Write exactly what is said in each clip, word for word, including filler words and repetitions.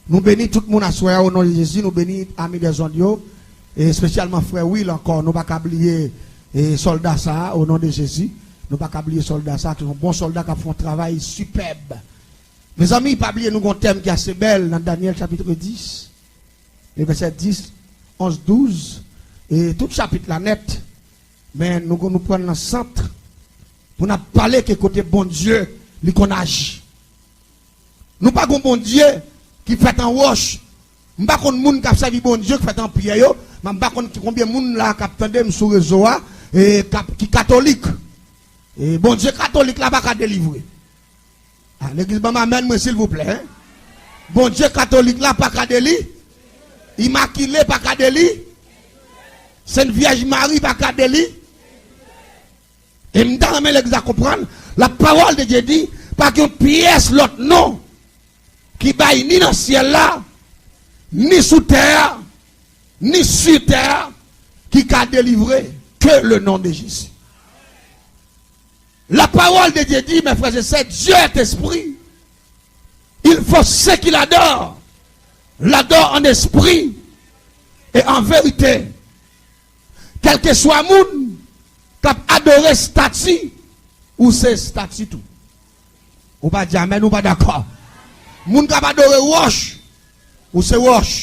Nou beni tout moun aswè a, o non de Jezi, nou beni ami dèzòd yo, e espesyalman frè Will ankò, nou pa ka bliye, e sòlda sa a, o non de Jezi, nou pa ka bliye sòlda sa a, ki yon bon sòlda k ap fè yon travay sipèb. Mezanmi, pa bliye nou gon tèm ki ase bèl nan Danyèl chapit dis, e vèsè dis, onz, douz, e tout chapit la nèt, men nou, nou pran nan sant pou n ap pale ke kote Bondye li konn aji. Nou pa gon Bondye ki fèt an wòch. M pa konn moun k ap sèvi Bondye ki fèt an pyè yo, men m pa konn ki konbyen moun la k ap tande m sou rezo a, e k ap, ki katolik. E Bondye katolik la pa ka delivre. A, legliz ban m amèn mwen silvouplè, en. Bondye katolik la pa ka deli, Imakile pa ka deli, Sent Vyèj Mari pa ka deli. E m ta renmen legliz la konprann, la pawòl de Dye di, pa gen yon pyès lòt non ki bay ni nan syèl la, ni sou tè a, ni sou tè a, ki ka delivre ke le non de Jezi. La parole de Dieu dit, mes frères et sœurs, Dieu est esprit. Il faut ceux qui l'adorent, l'adorent en esprit et en vérité. Kèlkeswa moun k ap adore stati, ou se stati tou. Ou pa di amèn, ou pa dakò. Moun k ap adore wòch, ou se wòch.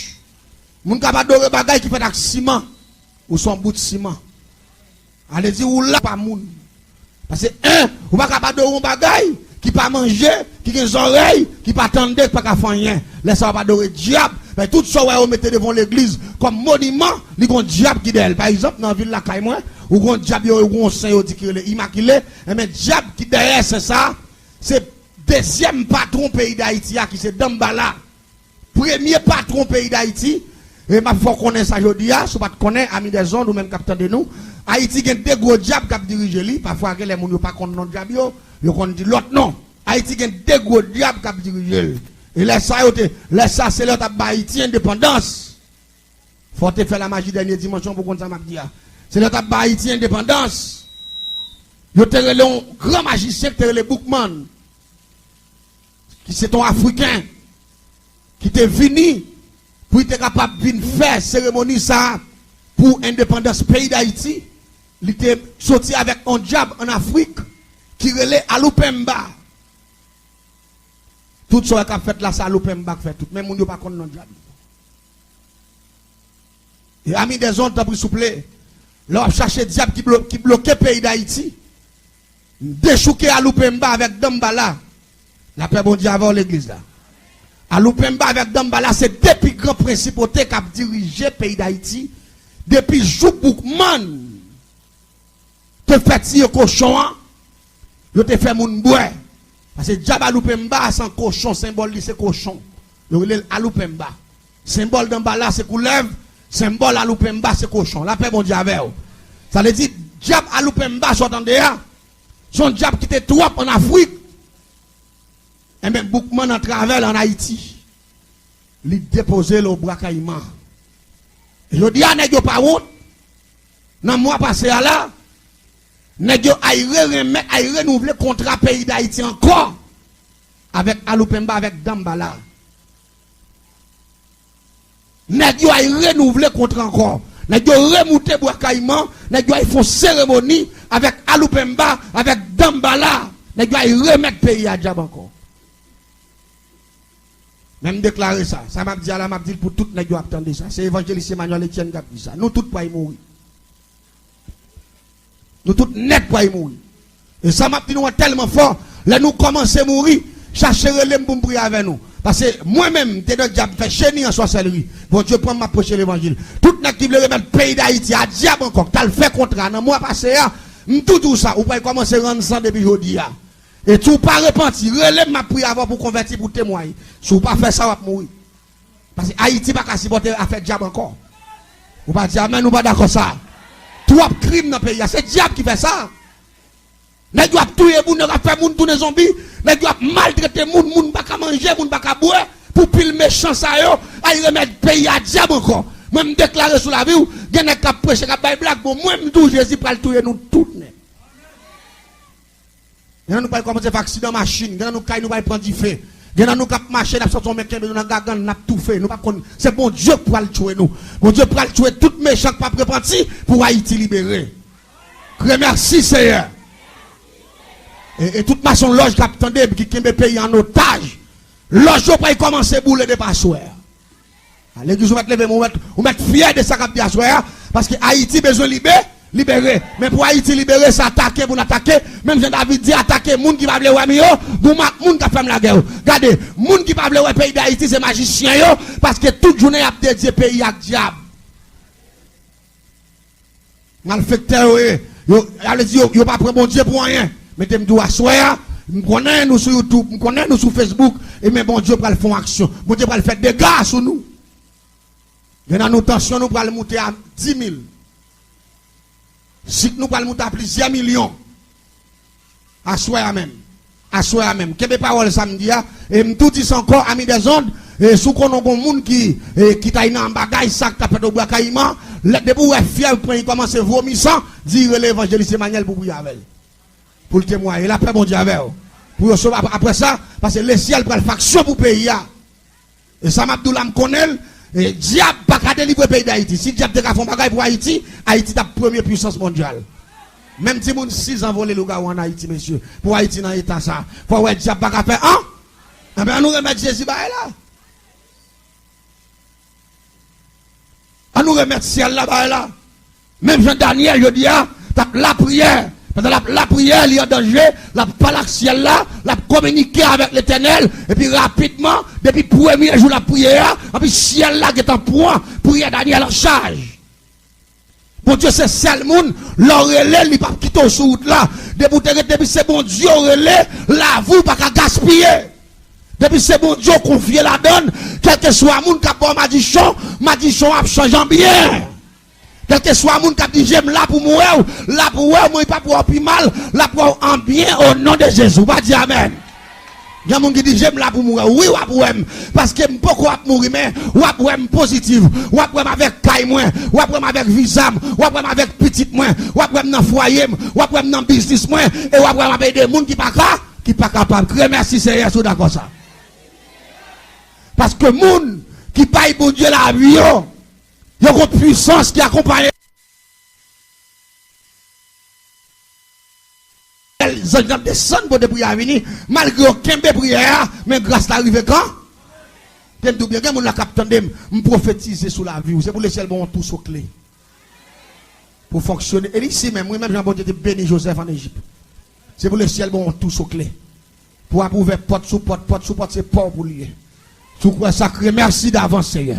Moun k ap adore bagay ki fèt ak siman, ou se yon bout siman. Ale di ou la pa moun. Paske, en, ou pa ka adore yon bagay ki pa manje, ki gen zòrèy, ki pa tande, ki pa ka fè anyen. Lè sa w ap adore dyab, men tout sa w wè yo mete devan legliz kòm moniman, li gon dyab ki dèyè l. Pa egzanp, nan vil lakay mwen, ou gon dyab yo, ou gon sen yo di ki rele Imakile, enben dyab ki dèyè sen sa, se dezyèm patwon peyi Dayiti a ki se Danmbala. Premye patwon peyi Dayiti, e m ap fè w konnen sa jodi a, si w pa t konnen, ami dèzòd, ou menm k ap tande nou, Ayiti gen de gwo dyab k ap dirije li, pafwa gen lè moun yo pa konn non dyab yo, yo konn di lòt non. Ayiti gen de gwo dyab k ap dirije l. E lè sa yo te, lè sa se lè yo t ap ba Ayiti endepandans. Fò w te fè lamaji dènye dimanch lan pou w konn sa m ap di a. Se lè yo t ap ba Ayiti endepandans. Yo te rele yon gran majisyen ki te rele Boukman, ki se t on Afriken, ki te vini pou li te kapab vin fè seremoni sa a pou endepandans peyi Dayiti. Li te soti avèk on dyab ann Afrik ki rele Aloupemba. Tout sa w wè k ap fèt la, se Aloupemba k fè tout. Men moun yo pa konn non dyab. E ami dèzòd, tanpri souple, lè w ap chache dyab ki blo-, ki bloke peyi Dayiti, dechouke Aloupemba avèk Danmbala. Lapè Bondye avè w, legliz la. Aloupemba avèk Danmbala se de pi gran prensipote k ap dirije peyi Dayiti depi jou Boukman te fè tiye kochon an, yo te fè moun bwè. Paske dyab Aloupemba a se yon kochon, senbòl li se kochon. Yo rele l Aloupemba. Senbòl Danmbala se koulèv, senbòl Aloupemba se kochon. Lapè Bondye avè w. Sa vle di, dyab Aloupemba sa w tande a, se yon dyab ki te twòp ann Afrik. Enben, Boukman antrave l ann Ayiti. Li depoze l o Bwa Kayiman. Jodi a, nèg yo pa wont. Nan mwa pase a la, nèg yo ay re-, renmèt, ay renouvle kontra peyi Dayiti ankò avèk Aloupemba, avèk Danmbala. Nèg yo ay renouvle kontra ankò. Nèg yo remoute Bwa Kayiman, nèg yo ay fè yon seremoni avèk Aloupemba, avèk Danmbala. Nèg yo ay remèt peyi a dyab ankò. Men m deklare sa. Sa m ap di a la, m ap di l pou tout nèg yo ap tande sa. Se evanjelis Emmanuel Etienne k ap di sa. Nou tout pral mouri. Nou tout nèt pral mouri. E sa m ap di nou an tèlman fò, lè nou kòmanse mouri, chache rele m pou m priye avè nou. Paske mwen menm, m te nan dyab, m fè jeni an sòsèlri. Bondye pran m, m ap preche levanjil. Tout nèg ki vle remèt peyi Dayiti a dyab ankò, k t al fè kontra nan mwa pase a, m tou di w sa, ou pral kòmanse rann san depi jodi a. E si w pa repanti, rele m, m ap priye avè w pou w konvèti, pou w temwaye. Si w pa fè sa, w ap mouri. Paske Ayiti pa ka sipòte afè dyab ankò. Ou pa di amèn, ou pa dakò sa. Twòp krim nan peyi a, se dyab ki fè sa. Nèg yo ap touye moun, nèg ap fè moun tounen zonbi, nèg yo ap maltrete moun, moun pa ka manje, moun pa ka bwè, pou pil mechan sa yo, ay remèt peyi a dyab ankò. Mwen m deklare sou lavi w, gen nèg k ap preche, k ap bay blag, bon, mwen m di w Jezi pral touye nou tout nèt. Gen nan nou pral kòmanse fè aksidan machin, gen nan nou kay nou pral pran dife, Gen nan nou k ap mache, n ap santi yon men kenbe nou nan gagann, n ap toufe. Nou p ap konn, se Bondye k pral tchwe nou. Bondye pral tchwe tout mechan k p ap repanti pou Ayiti libere. Kriye mèsi, Seyè. E, e tout masonlòj k ap tande m, ki kenbe peyi an otaj, lòj yo pral kòmanse boule depi aswè a. A legliz, ou mèt leve, men ou mèt, ou mèt fyè de sa k ap di aswè a, paske Ayiti bezwen libe, libere. Men pou Ayiti libere, se atake pou n atake. Menm jan David di, atake moun ki pa vle wè m yo, goumen ak moun k ap fè m lagè yo. Gade, moun ki pa vle wè peyi Dayiti, se majisyen yo, paske tout jounen y ap dedye peyi ak dyab. Malfektè yo ye. Yo, sa vle di yo, yo pa pran Bondye pou anyen. Men te m di w aswè a, m konnen nou sou YouTube, m konnen nou sou Facebook, e men Bondye pral fè yon aksyon. Bondye pral fè dega sou nou. Gen nan nou, tansyon nou pral moute a dis mil. Sik nou pral moute a plizyè milyon. Aswè a menm. Aswè a menm. Kenbe pawòl sa m di a. E m tou di sa ankò, ami des ondes. E si w konnen w gon moun ki, e, ki ta nan bagay sa k ta fèt Obra Kayiman, lè, depi w wè fyèv pran, li kòmanse vomi san, di rele evanjelis Emmanuel pou priye avè l. Pou l temwaye. Lapè Bondye avè w. Pou yo sove ap-, apre sa, paske lesyèl pral fè aksyon pou peyi a. E sa m ap di w la, m konnen l. E dyab pa ka delivre peyi Dayiti. Si dyab te ka fè yon bagay pou Ayiti, Ayiti t ap premye pwisans mondyal. Menm timoun sis an vole lougawou ann Ayiti, mesye. Pou Ayiti nan eta sa, fò w wè dyab pa ka fè an. Enben, ann nou remèt Jezi bagay la. Ann nou remèt syèl la bagay la. Menm jan Danyèl, jodi a, t ap lapriyè. Pandan l ap lapriyè, li an danje, l ap pale ak syèl la, l ap kominike avèk Letènèl, epi rapidman, depi premye jou l ap priye a, anpi syèl la gentan pran priyè Danyèl an chaj. Bondye se sèl moun, lè w rele l, li p ap kite w sou wout la. Depi w te rete, depi se Bondye w rele, lavi w pa ka gaspiye. Depi se Bondye w konfye ladann, kèlkeswa moun k ap ba w madichon, madichon ap chanje an byen. Kèlkeswa moun k ap di, "Je m la pou m wè w, la pou wè w, mwen pa pou wè w pi mal, la pou wè w an byen, o non de Jezi." Ou pa di amèn. Gen moun ki di, "Je m la pou m wè w." Wi, w ap wè m, paske m poko ap mouri, men w ap wè m pozitif. W ap wè m avèk kay mwen, w ap wè m avèk viza m, w ap wè m avèk pitit mwen, w ap wè m nan fwaye m, w ap wè m nan biznis mwen, e w ap wè m ap ede moun ki pa ka, ki pa kapab. Kriye mèsi Seyè si w dakò sa. Paske moun ki bay Bondye lavi yo, yo gon pwisans ki akonpaye. Zanj lan desann pote priyè a vini, malgre yo kenbe priyè a, men gras la rive kan? Tande m di w byen, gen moun la k ap tande m, m pwofetize sou lavi w. Se pou lesyèl ba w yon tou sokle. Pou fonksyone. E li si menm, wi, menm jan Bondye te beni Jozèf ann Ejip. Se pou lesyèl ba w yon tou sokle. Pou w ap ouvè pòt sou pòt, pòt sou pòt, se pa w pou l ye. Si w kwè sa, kriye mèsi davans, Seyè.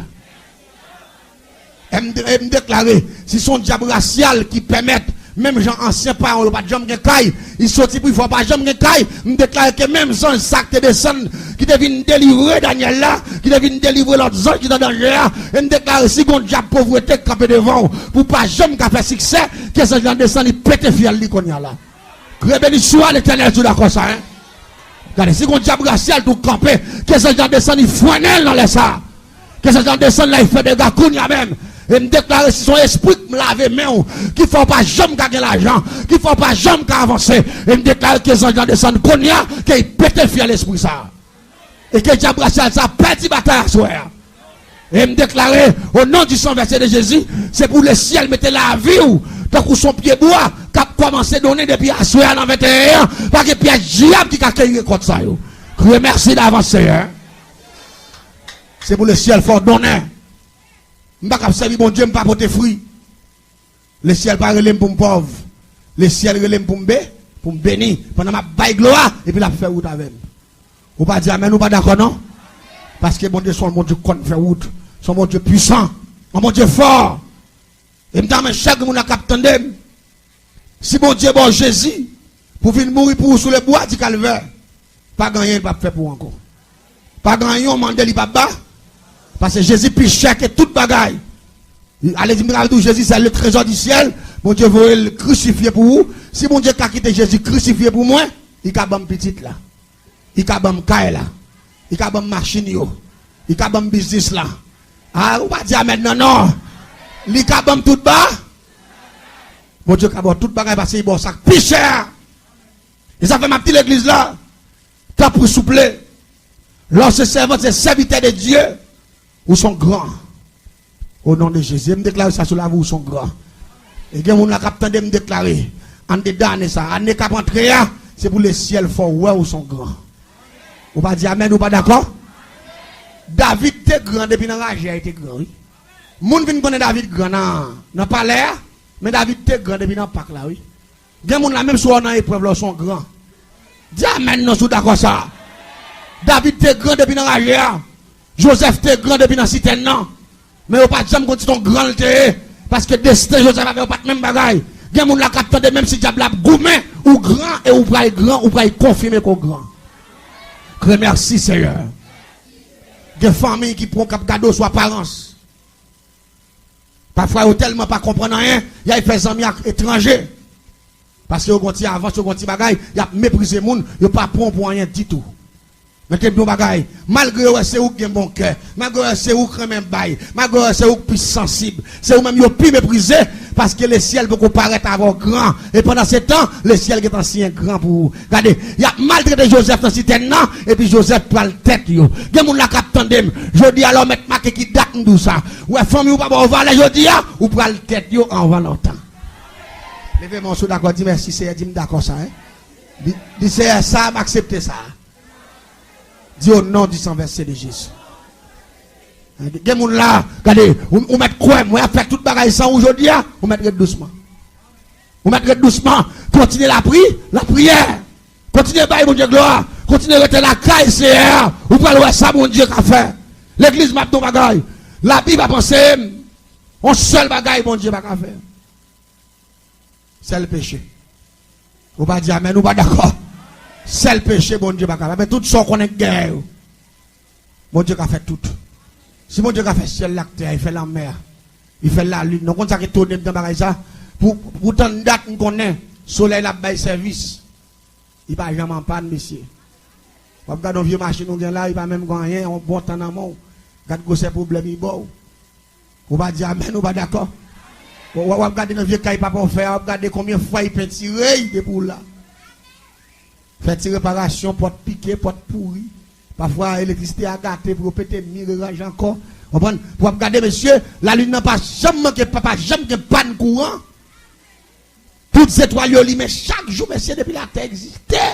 E m, e m deklare, si se yon dyab rasyal ki pèmèt, menm jan ansyen paran w yo pa t janm gen kay, li soti pou l fè w pa janm gen kay, m deklare ke menm zanj sa k te desann, ki te vin delivre Danyèl la, ki te vin delivre lòt zanj ki t an danje a, e m deklare, si gon dyab povrete k kanpe devan w, pou w pa janm ka fè siksè, ke zanj lan desann, li pete fyèl li kounye a la. Kriye beni swa Letènèl si w dakò sa, en. Gade, si gon dyab rasyal tou kanpe, ke zanj lan desann, li frennen l nan lè sa. Ke zanj lan desann la, li fè dega kounye a menm. E m deklare, si se yon espri k lave men w, ki fè w pa janm ka gen lajan, ki fè w pa janm ka avanse, e m deklare ke zanj lan desann kounye a, ke li pete fyèl espri sa. E ke dyab rasyal sa pèdi batay aswè a. E m deklare, o non di san vèse de Jezi, se pou lesyèl mete lavi w tankou se yon pyebwa k ap kòmanse donnen depi aswè a nan venteyen an. Pa gen pyès dyab ki ka keyi rekòt sa yo. Kriye mèsi davans, Seyè. Se pou lesyèl fè w donnen. M pa kab sèvi Bondye, m pa pote fwi. Lesyèl pa rele m pou m pòv. Lesyèl rele m pou m be-, pou m beni. Pandan m ap bay glwa, epi l ap fè wout avè m. Ou pa di amèn, ou pa dakò non? Paske Bondye se yon Bondye k konn fè wout. Se yon Bondye pwisan. Yon Bondye fò. E m ta renmen chak moun la k ap tande m. Si Bondye ba w Jezi pou vin mouri pou ou sou lebwa di Kalvè, pa gen anyen li p ap fè pou ou ankò. Pa gen anyen w mande li p ap ba. Paske Jezi pi chè ke tout bagay. Ale di m, Jezi se le trezò di syèl. Bondye voye l krisifye pou ou. Si Bondye ka kite Jezi krisifye pou mwen, li ka ban m pitit la. Li ka ban m kay la. Li ka ban m machin yo. Li ka ban m biznis la. A, ou pa di amèn nan non. Li ka ban m tout ba. Bondye ka ba w tout bagay paske li ba w sa k pi chè a. E sa fè m ap di legliz la, tanpri souple, Lè w se sèvant, se sèvitè de Dye, ou se yon gran. O non de Jezi, m deklare sa sou lavi w, ou se yon gran. E gen moun la k ap tande m deklare, anndedan ane sa, ane k ap antre a, se pou lesyèl fè w wè ou se yon gran. Ou pa di amèn, ou pa dakò? David te gran depi nan raje a, li te gran, wi. Moun vin konnen David gran nan, nan palè a, men David te gran depi nan pak la, wi. Gen moun la, menm si w nan eprèv la, w se yon gran. Di amèn non si w dakò sa. David te gran depi nan raje a. Jozèf te gran depi nan sitèn nan. Men yo pa t janm konn si t on gran l te ye. Paske desten Jozèf avè yo pa t menm bagay. Gen moun la k ap tande, menm si dyab la ap goumen, ou gran e ou pral gran, ou pral konfime ke w gran. Kre mèsi, Seyè. Gen fanmi ki pran, k ap gade w sou aparans. Pafwa, yo tèlman pa konprann anyen, y al fè zanmi ak etranje. Paske yo gon ti avans, yo gon ti bagay, y ap meprize moun, yo pa pran w pou anyen ditou. Men te di yon bagay, malgre yo wè se ou k gen bon kè, malgre yo wè se ou k renmen bay, malgre yo wè se ou k pi sansib, se ou menm yo pi meprize, paske lesyèl poko parèt avè w gran. E pandan se tan, lesyèl gentan siyen gran pou ou. Gade, y ap maltrete Jozèf nan sitèn nan, epi Jozèf pral tèt yo. Gen moun la k ap tande m. Jodi a, lè w mèt make ki dat m di w sa. Ou wè fanmi w pa ba w valè jodi a, ou pral tèt yo anvan lontan. Leve men w si w dakò, di mèsi Seyè, di m dakò sa, en. Di, di Seyè sa, m aksepte sa. Di o non di san vèse de Jezi. Gen moun la, gade, ou, ou mèt kwè m, mwen ap fè tout bagay san ou jodi a, ou mèt ret dousman. Ou mèt ret dousman, kontinye lapri, lapriyè. Kontinye bay Bondye glwa, kontinye rete lakay Seyè a, ou pral wè sa Bondye ka fè. Legliz, m ap di w bagay, Labib ap anseye m, yon sèl bagay Bondye pa ka fè. Sèl peche. Ou pa di amèn, ou pa dakò. Sèl peche Bondye pa ka fè. Men tout sa w konnen k dèyè yo, Bondye ka fè tout. Si Bondye ka fè syèl la ak tè a, li fè lanmè a, li fè lalin nan, ou konn sa k etone m nan bagay sa? Pou, pou tann dat m konnen solèy la ap bay sèvis. Li pa janm an pàn, mesye. W ap gade yon vye machin ou gen la, li pa menm gen anyen, yon bon tan nan men w. Gad gwosè pwoblèm li ba w. Ou pa di amèn, ou pa dakò. W, w, w ap gade nan vye kay papa w fè a, w ap gade konbyen fwa li pentire l depi w la. Fè ti reparasyon, pòt pike, pòt pouri. Pafwa elektrisite a gate pou yo pete mi, reranje ankò. Konprann? W ap gade, mesye, lalin nan pa janm manke, pa, pa janm gen pàn kouran. Tout zetwal yo limen chak jou, mesye, depi latè egziste.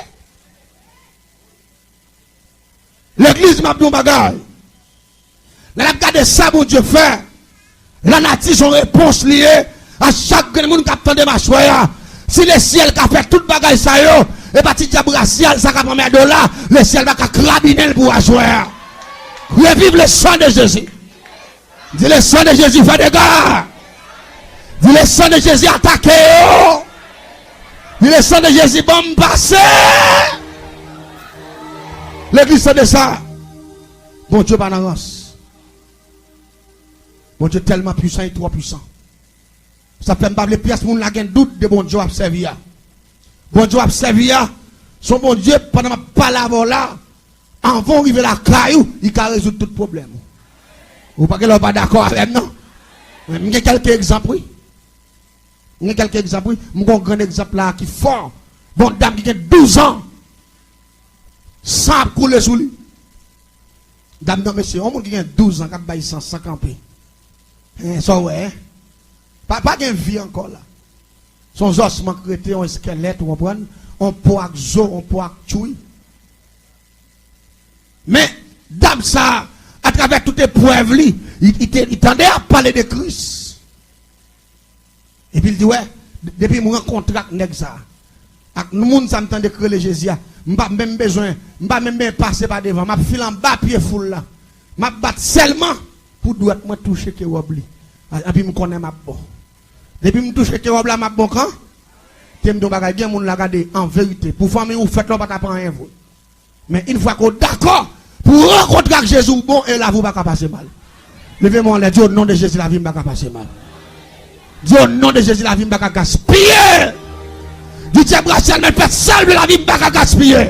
Legliz, m ap di w yon bagay. Lè n ap gade sa Bondye fè, lanati se yon repons li ye a chak grenn moun k ap tande m aswè a. Si lesyèl ka fè tout bagay sa yo, e pa ti dyab rasyal sa k ap anmède w la, lesyèl pa ka krabinen l pou w aswè a. Reviv le sang de Jésus. Di, le sang de Jésus fè dega. Di, le sang de Jésus atake yo. Di, le sang de Jésus ban m pase. Legliz, tande sa. Bondye pa nan rans. Bondye tèlman pwisan, li twò pwisan. Sa fè m pa vle pyès moun la gen dout de Bondye w ap sèvi a. Bondye w ap sèvi a, se yon Bondye, pandan m ap pale avè w la, anvan w rive lakay ou, li ka rezoud tout pwoblèm ou. Ou pa gen lè w pa dakò avè m, non? Men m gen kèlke egzanp, wi. M gen kèlke egzanp, wi. M gen yon grenn egzanp la ki fò. Bon, dam ki gen douz an, san ap koule sou li. Dam nan, mesye, yon moun ki gen douz an k ap bay san san kanpe. Hein, sa w wè, hein? Pa, pa gen vi ankò la. Se yon zòsman k rete, yon eskèlèt, ou konprann? Yon po ak zo, yon po ak tchoui. Men, dam sa, atravè tout eprèv li, li, li te, li tande y ap pale de Kris. Epi l di, wè, depi m rankontre ak nèg sa a, ak moun sa m tande k rele Jezi a, m pa menm bezwen, m pa menm bezwen pase pa devan, m ap file anba pye foul la. M ap bat sèlman pou dwèt mwen touche ke wòb li. A, epi m konnen m ap bon. Depi m touche ke wòb la, m ap bon kan? Te m di yon bagay, gen moun la gade, an verite, pou fanmi ou fèt la, w pa t ap anyen vre. Men, yon fwa ke w dakò pou w rankontre ak Jezi, w bon, e lavi w pa ka pase mal. Leve men w anlè, di, o non de Jezi, lavi m pa ka pase mal. Di, o non de Jezi, lavi m pa ka gaspiye. Di, dyab rasyal mèt fè sa l vle, lavi m pa ka gaspiye.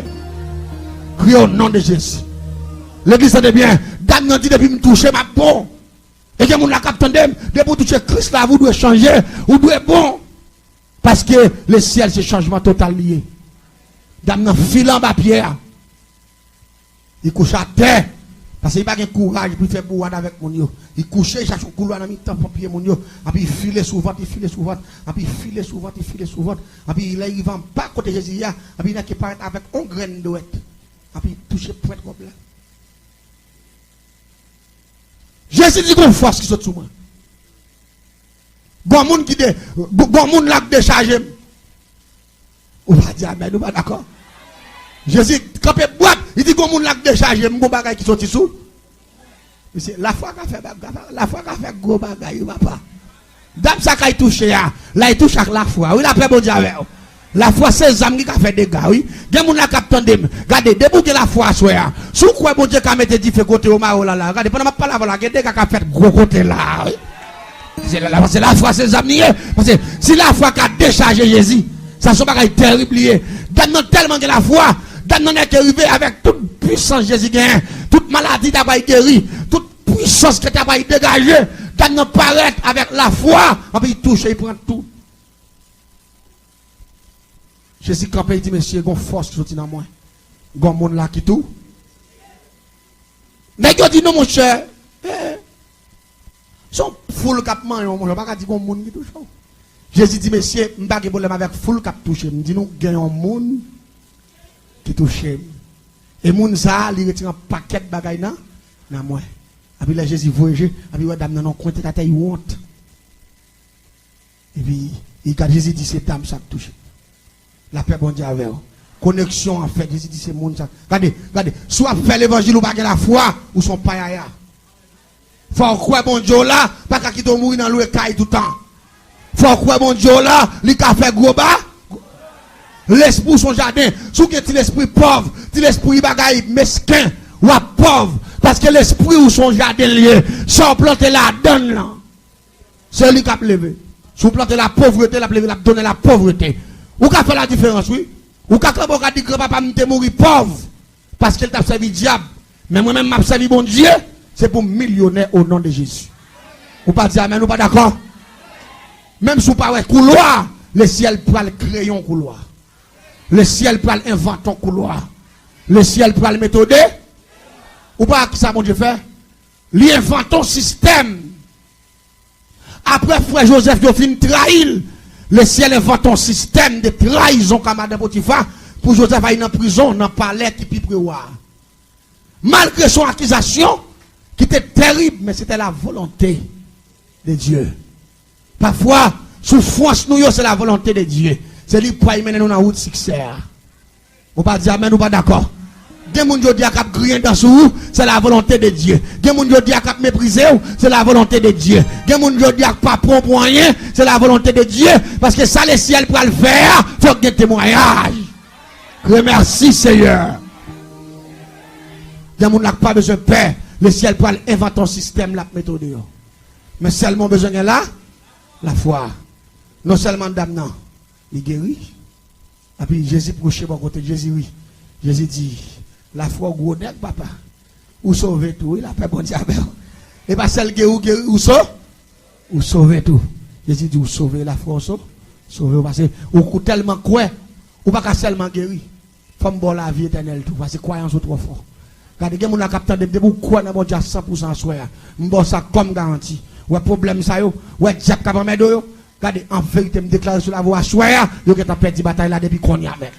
Kriye, o non de Jezi. Legliz, tande byen. Dam nan di, depi m touche, m ap bon. E gen moun la k ap tande m, depi w touche Kris, lavi w dwe chanje, ou dwe bon. Paske lesyèl se chanjman total li ye. Dam nan file anba pye a. Li kouche atè. Paske li pa gen kouraj pou l fè bwad avèk moun yo. Li kouche, li chache yon koulwa nan mitan pye moun yo. Anpi li file sou vant, li file sou vant. Anpi li file sou vant, li file sou vant. Anpi lè li rive anba kote Jezi ye a, anpi li nèk parèt avèk yon grenn dwèt. Anpi li touche pwent kòb la. Jezi di, "Gon fòs ki sot sou mwen. Gon moun ki de, gon moun la k dechaje m." Ou pa di amèn, ou pa dakò. Jezi kanpe bwat, li di, "Gon moun la k dechaje m, gon bagay ki soti sou." Mesye, lafwa ka fè bagay, lafwa ka fè gwo bagay, wi, papa. Dam sa kay touche a, la, li touche ak lafwa. Wi, lapè Bondye avè w. Lafwa se zam ki ka fè dega, wi. Gen moun la k ap tande m. Gade, depi w gen lafwa aswè a, si w kwè Bondye ka mete dife kote yo mare w la, la, gade, pandan m ap pale avè w la, gen dega k ap fèt gwo kote la, wi. Se la, la, se lafwa se zam li ye. Paske si lafwa ka dechaje Jezi, sa se yon bagay terib li ye. Dam nan tèlman gen lafwa, dam nan nèk rive avèk tout pwisans Jezi genyen, tout maladi ta pral geri, tout pwisans ki ta pral degaje, dam nan parèt avèk lafwa, anpi li touche, li pran tout. Jezi kanpe, li di, "Mesye, gon fòs ki soti nan mwen. Gon moun la ki tou." Nèg yo di, "Non, monchè, eh, se yon foul k ap manyen w, monchè, w pa ka di gon moun ki touche w." Jezi di, "Mesye, m pa gen pwoblèm avèk foul k ap touche m. M di nou, gen yon moun ki touche m. E moun sa a, li retire yon pakèt bagay nan, nan mwen." Anpi lè Jezi voye je, anpi wè dam nan nan kwen tèt atè, li wont. Epi, li gade Jezi, di, "Se dam sa k touche m." Lapè Bondye avè w. Koneksyon an fèt, Jezi di, "Se moun sa." Gade, gade, si w ap fè levanjil, ou pa gen lafwa, ou se yon payaya. Fò w kwè Bondye w la pa ka kite w mouri nan lwe kay toutan. Fò w kwè Bondye w la, li ka fè gwo ba. Lespri w se yon jaden. Si w gen ti lespri pòv, ti lespri bagay mesken, w ap pòv. Paske lespri w se yon jaden l ye. Sa w plante ladan l lan, se li k ap leve. Si w plante lapovrete, l ap leve, l ap donnen lapovrete. Ou ka fè ladiferans, wi. Ou ka kanpe, ou ka di, "Granpapa m te mouri pòv paske l t ap sèvi dyab. Men mwen menm, m ap sèvi Bondye, se pou m milyonè o non de Jezi." Ou pa di amèn, ou pa dakò? Menm si w pa wè koulwa, lesyèl pral kreye yon koulwa. Lesyèl pral envante yon koulwa. Lesyèl pral mete w de. Ou pa wè kisa Bondye fè? Li envante yon sistèm. Apre frè Jozèf yo fin trayi l, lesyèl envante yon sistèm de trayizon ka madan Potifa pou Jozèf al nan prizon, nan palè ki pi pre wa a. Malgre se yon akizasyon ki te terib, men se te la volonte de Dye. Pafwa, soufrans nou yo, se la volonte de Dye. Se li k pral mennen nou nan wout siksè a. Ou pa di amèn, ou pa dakò. Gen moun jodi a k ap griyen dan sou ou, se la volonte de Dye. Gen moun jodi a k ap meprize w, se la volonte de Dye. Gen moun jodi a k pa pran w pou anyen, se la volonte de Dye. Paske sa lesyèl pral fè a, fòk gen temwayaj. Remèsi Seyè. Gen moun la k pa bezwen pè, lesyèl pral envante yon sistèm l ap mete w deyò. Men sèlman w bezwen gen la, lafwa. Non sèlman dam nan, li geri. Epi Jezi pwoche bò kote l, Jezi ri. Jezi di, "Lafwa w gwo nèg, papa. Ou sove tou, wi, lapè Bondye avè w." E pa sèl geri, ou geri, ou so-, ou sove tou. Jezi di, "Ou sove, lafwa w so-, sove w, paske ou, ou tèlman kwè, ou pa ka sèlman geri. Fò m ba w lavi etènèl tou, paske kwayans ou twò fò." Gade, gen moun la k ap tande m, depi w kwè nan Bondye a san pousan aswè a, m ba w sa kòm garanti. Wè pwoblèm sa yo, wè dyab k ap anmède w yo, gade, an verite, m deklare sou lavi w aswè a, yo gentan pèdi batay la depi kounye a menm.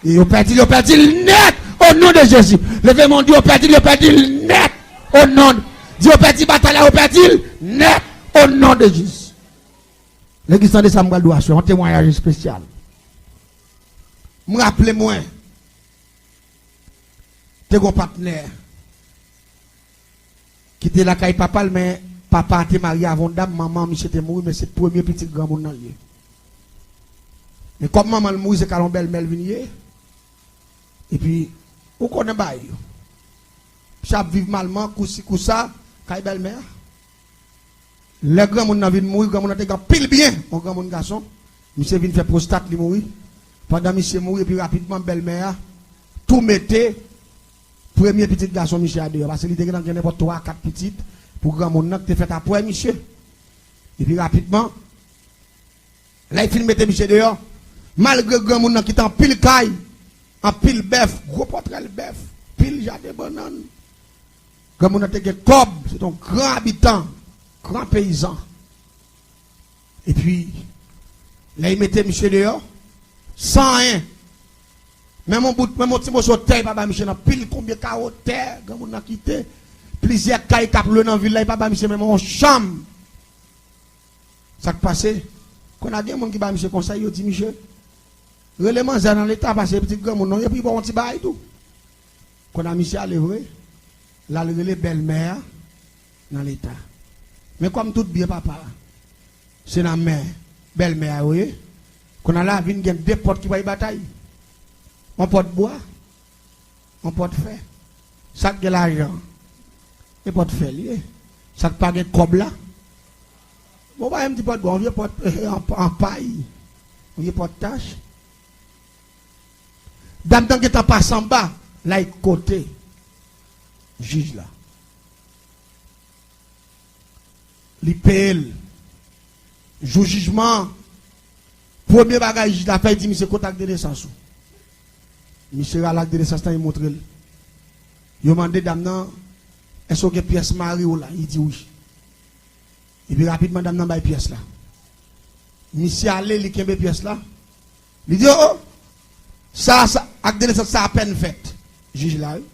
E yo pèdi l, yo pèdi l nèt, o non de Jezi. Leve men w, di yo pèdi l, yo pèdi l nèt, o non. Di yo pèdi batay la, yo pèdi l nèt, o non de Jezi. Legliz, tande sa m pral di w aswè, yon temwayaj espesyal. M raple mwen, te gon patnè ki te lakay papa l, men papa a te marye avè yon dam, manman misye te mouri, men se premye pitit granmoun nan l ye. Men kòm manman l mouri, se kay yon bèlmè l vin ye. Epi, ou konnen bagay yo. Misye ap viv malman, kousi kousa, kay bèlmè a. Lè granmoun nan vin mouri, granmoun nan te gen anpil byen, yon granmoun gason. Misye vin fè pwostat, li mouri. Pandan misye mouri, epi rapidman, bèlmè a tou mete premye pitit gason misye a deyò, paske li te gentan gen nenpòt twa, kat pitit pou granmoun nan ki te fèt apre misye. Epi rapidman, lè l fin mete misye deyò, malgre granmoun nan kite anpil kay, anpil bèf, gwo pòtrèl bèf, anpil jaden bannann. Granmoun nan te gen kòb, se te yon gran abitan, gran peyizan. Epi, lè y mete misye deyò, san anyen, menm yon bout, menm yon ti moso tè, y pa ba misye nan pil konbyen kawo tè, granmoun nan kite. Plizyè kay k ap lwe nan vil la, y pa ba misye menm yon chanm. Sa k pase? Konn a gen moun ki ba misye konsèy, yo di misye, rele manzè nan leta, pase pitit granmoun non, epi ba w yon ti bagay tou. Konn a misye ale vre, l al rele bèlmè a nan leta. Men kòm tout byen papa a, se nan men bèlmè a yo ye, konn a la vin gen de pòt ki pral batay. Yon pòt bwa, yon pòt fè. Sa k gen lajan, e pòt fè l ye. Sa k pa gen kòb la, bon, pa menm ti pòt bwa, yon vye pòt, eh, an, an pay, yon vye pòt tach. Dam nan gentan pase anba, l al kote jij la. Li peye l. Jou jijman an, premye bagay jij la fè, li di misye, kote ak de nesans ou? Misye rale ak de nesans lan, li montre l. Yo mande dam nan, èske w gen pyès mari w la? Li di wi. Epi rapidman, dam nan bay pyès la. Misye ale, li kenbe pyès la. Li di, o, o, sa, sa, ak de nesans sa apèn fèt. Jij la, wi.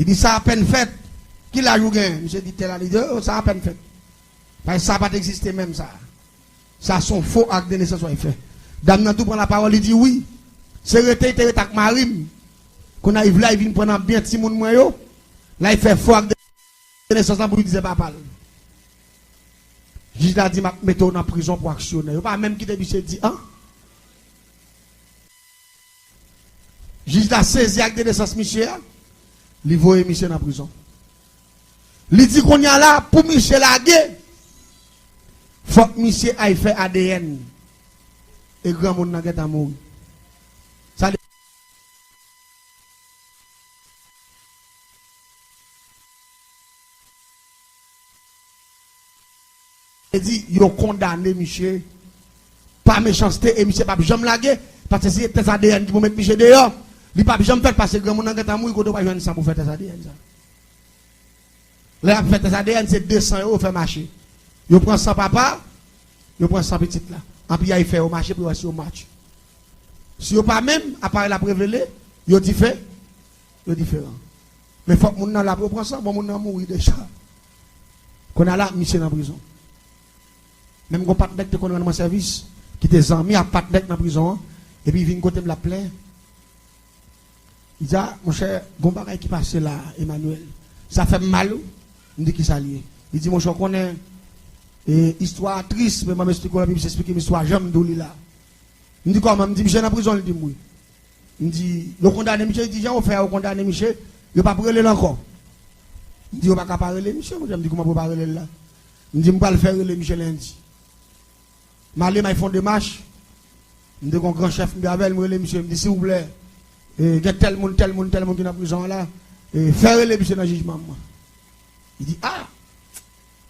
Li di, sa apèn fèt. Ki laj ou gen? Misye di, tèl laj. Li di, o, o, sa apèn fèt. Paske sa pa t egziste menm, sa. Sa se yon fo ak de nesans w al fè. Dam nan tou pran lapawòl, li di, wi. Se rete, li te rete ak mari m. Kounye a, li vle al vin pran nan byen timoun mwen yo. L al fè fo ak de nesans lan pou li di se papa l. Jij la di, m ap mete w nan prizon pou aksyonè. Yo pa menm kite misye di an. Jij la sezi ak de nesans misye a, li voye misye nan prizon. Li di kounye a la, pou misye lage, fòk misye al fè A D N. E granmoun nan gentan mouri. Sa vle di, yo kondane misye pa mechanste e misye p ap janm lage, paske si se tès A D N ki pou met misye deyò, li p ap janm fèt paske granmoun nan gentan mouri, kote w pral jwenn san pou fè tès A D N sa? Lè y ap fè tès A D N, se de san yo fè mache. Yo pran san papa, yo pran san pitit la. Anpi y al fè yo mache pou yo wè si yo match. Si yo pa menm, aparèy la ap revele, yo dife-, yo diferan. Men fòk moun nan la pou yo pran san, bon, moun nan mouri deja. Kounye a la, misye nan prizon. Menm gon patnè k te konn rann mwen sèvis, ki te zanmi ak patnè k nan prizon an, epi vin kote m l ap plenyen. Li di, a, monchè, gon bagay ki pase la, Emmanuel. Sa fè m mal, wi. M di, kisa l ye? Li di, monchè, w konnen, e, istwa a tris, men ban m esplike w, epi misye esplike m istwa a jan m di w li la. M di, kòman? M di, misye nan prizon, li di m wi. M di, yo kondane misye, li di, jan yo fè a, yo kondane misye, yo p ap rele l ankò. M di, yo pa ka pa rele misye, monchè. M di, kouman pou yo pa rele l la? M di, m pral fè rele misye lendi. M ale, m al fè yon demach. M te gen yon gran chèf, m te avè l, m rele misye, m di, silvouplè, e, gen tèl moun, tèl moun, tèl moun ki nan prizon an la, e, fè rele misye nan jijman mwen. Li di, a!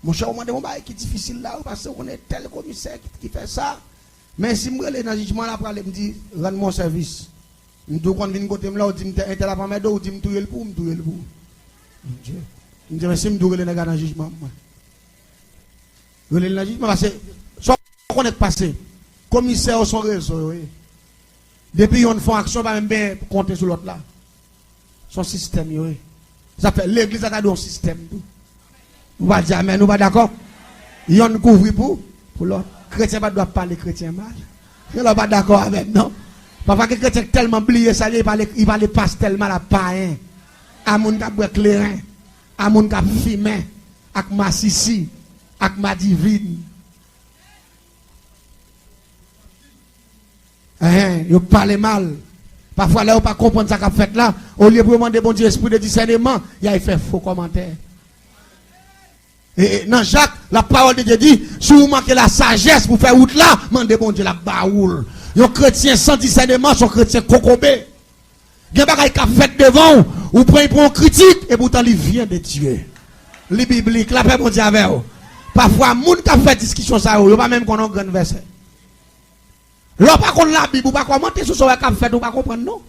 Monchè, ou mande m yon bagay ki difisil la, wi, paske ou konnen tèl komisè ki, ki fè sa. Men si m rele nan jijman la, prale, m di, rann mwen yon sèvis. M di, ou konn vin kote m la, ou di m entèl ap anmède w, ou di m touye l pou ou, m touye l pou ou. Bondye. M di, men si m di w rele nèg la nan jijman mwen. Rele l nan jijman, paske sa w konnen k pase. Komisè yo se yon rezo yo ye. Depi yonn fè yon aksyon, pa menm byen konte sou lòt la. Se yon sistèm yo ye. Sa fè legliz la ta dwe yon sistèm tou. Ou pa di amèn, ou pa dakò? Yonn kouvri pou, pou lòt. Kretyen pa t dwe ap pale kretyen mal. Gen lè w pa dakò avè m, non. Pafwa gen kretyen k tèlman bliye sa l ye, li pale, li pale pastè l mal ak payen, a moun k ap bwè kleren, a moun k ap fimen, ak masisi, ak madivin. Enhen, yo pale mal. Pafwa, lè yo pa konprann sa k ap fèt la, olye pou yo mande Bondye espri de disèneman, y al fè fo kòmantè. E, e, nan Jak, la pawòl de Dye di, si w manke lasajès pou fè wout la, mande Bondye, l ap ba ou l. Yon kretyen san disèneman, se yon kretyen kokobe. Gen bagay k ap fèt devan w, ou pran, pran yon kritik, e poutan li vyen de Dye. Li biblik, lapè Bondye avè w. Pafwa, moun k ap fè diskisyon sa yo, yo pa menm konn yon grenn vèsè. Lè w pa konn Labib, ou pa kòmante sou sa w wè k ap fèt, ou pa konprann, non.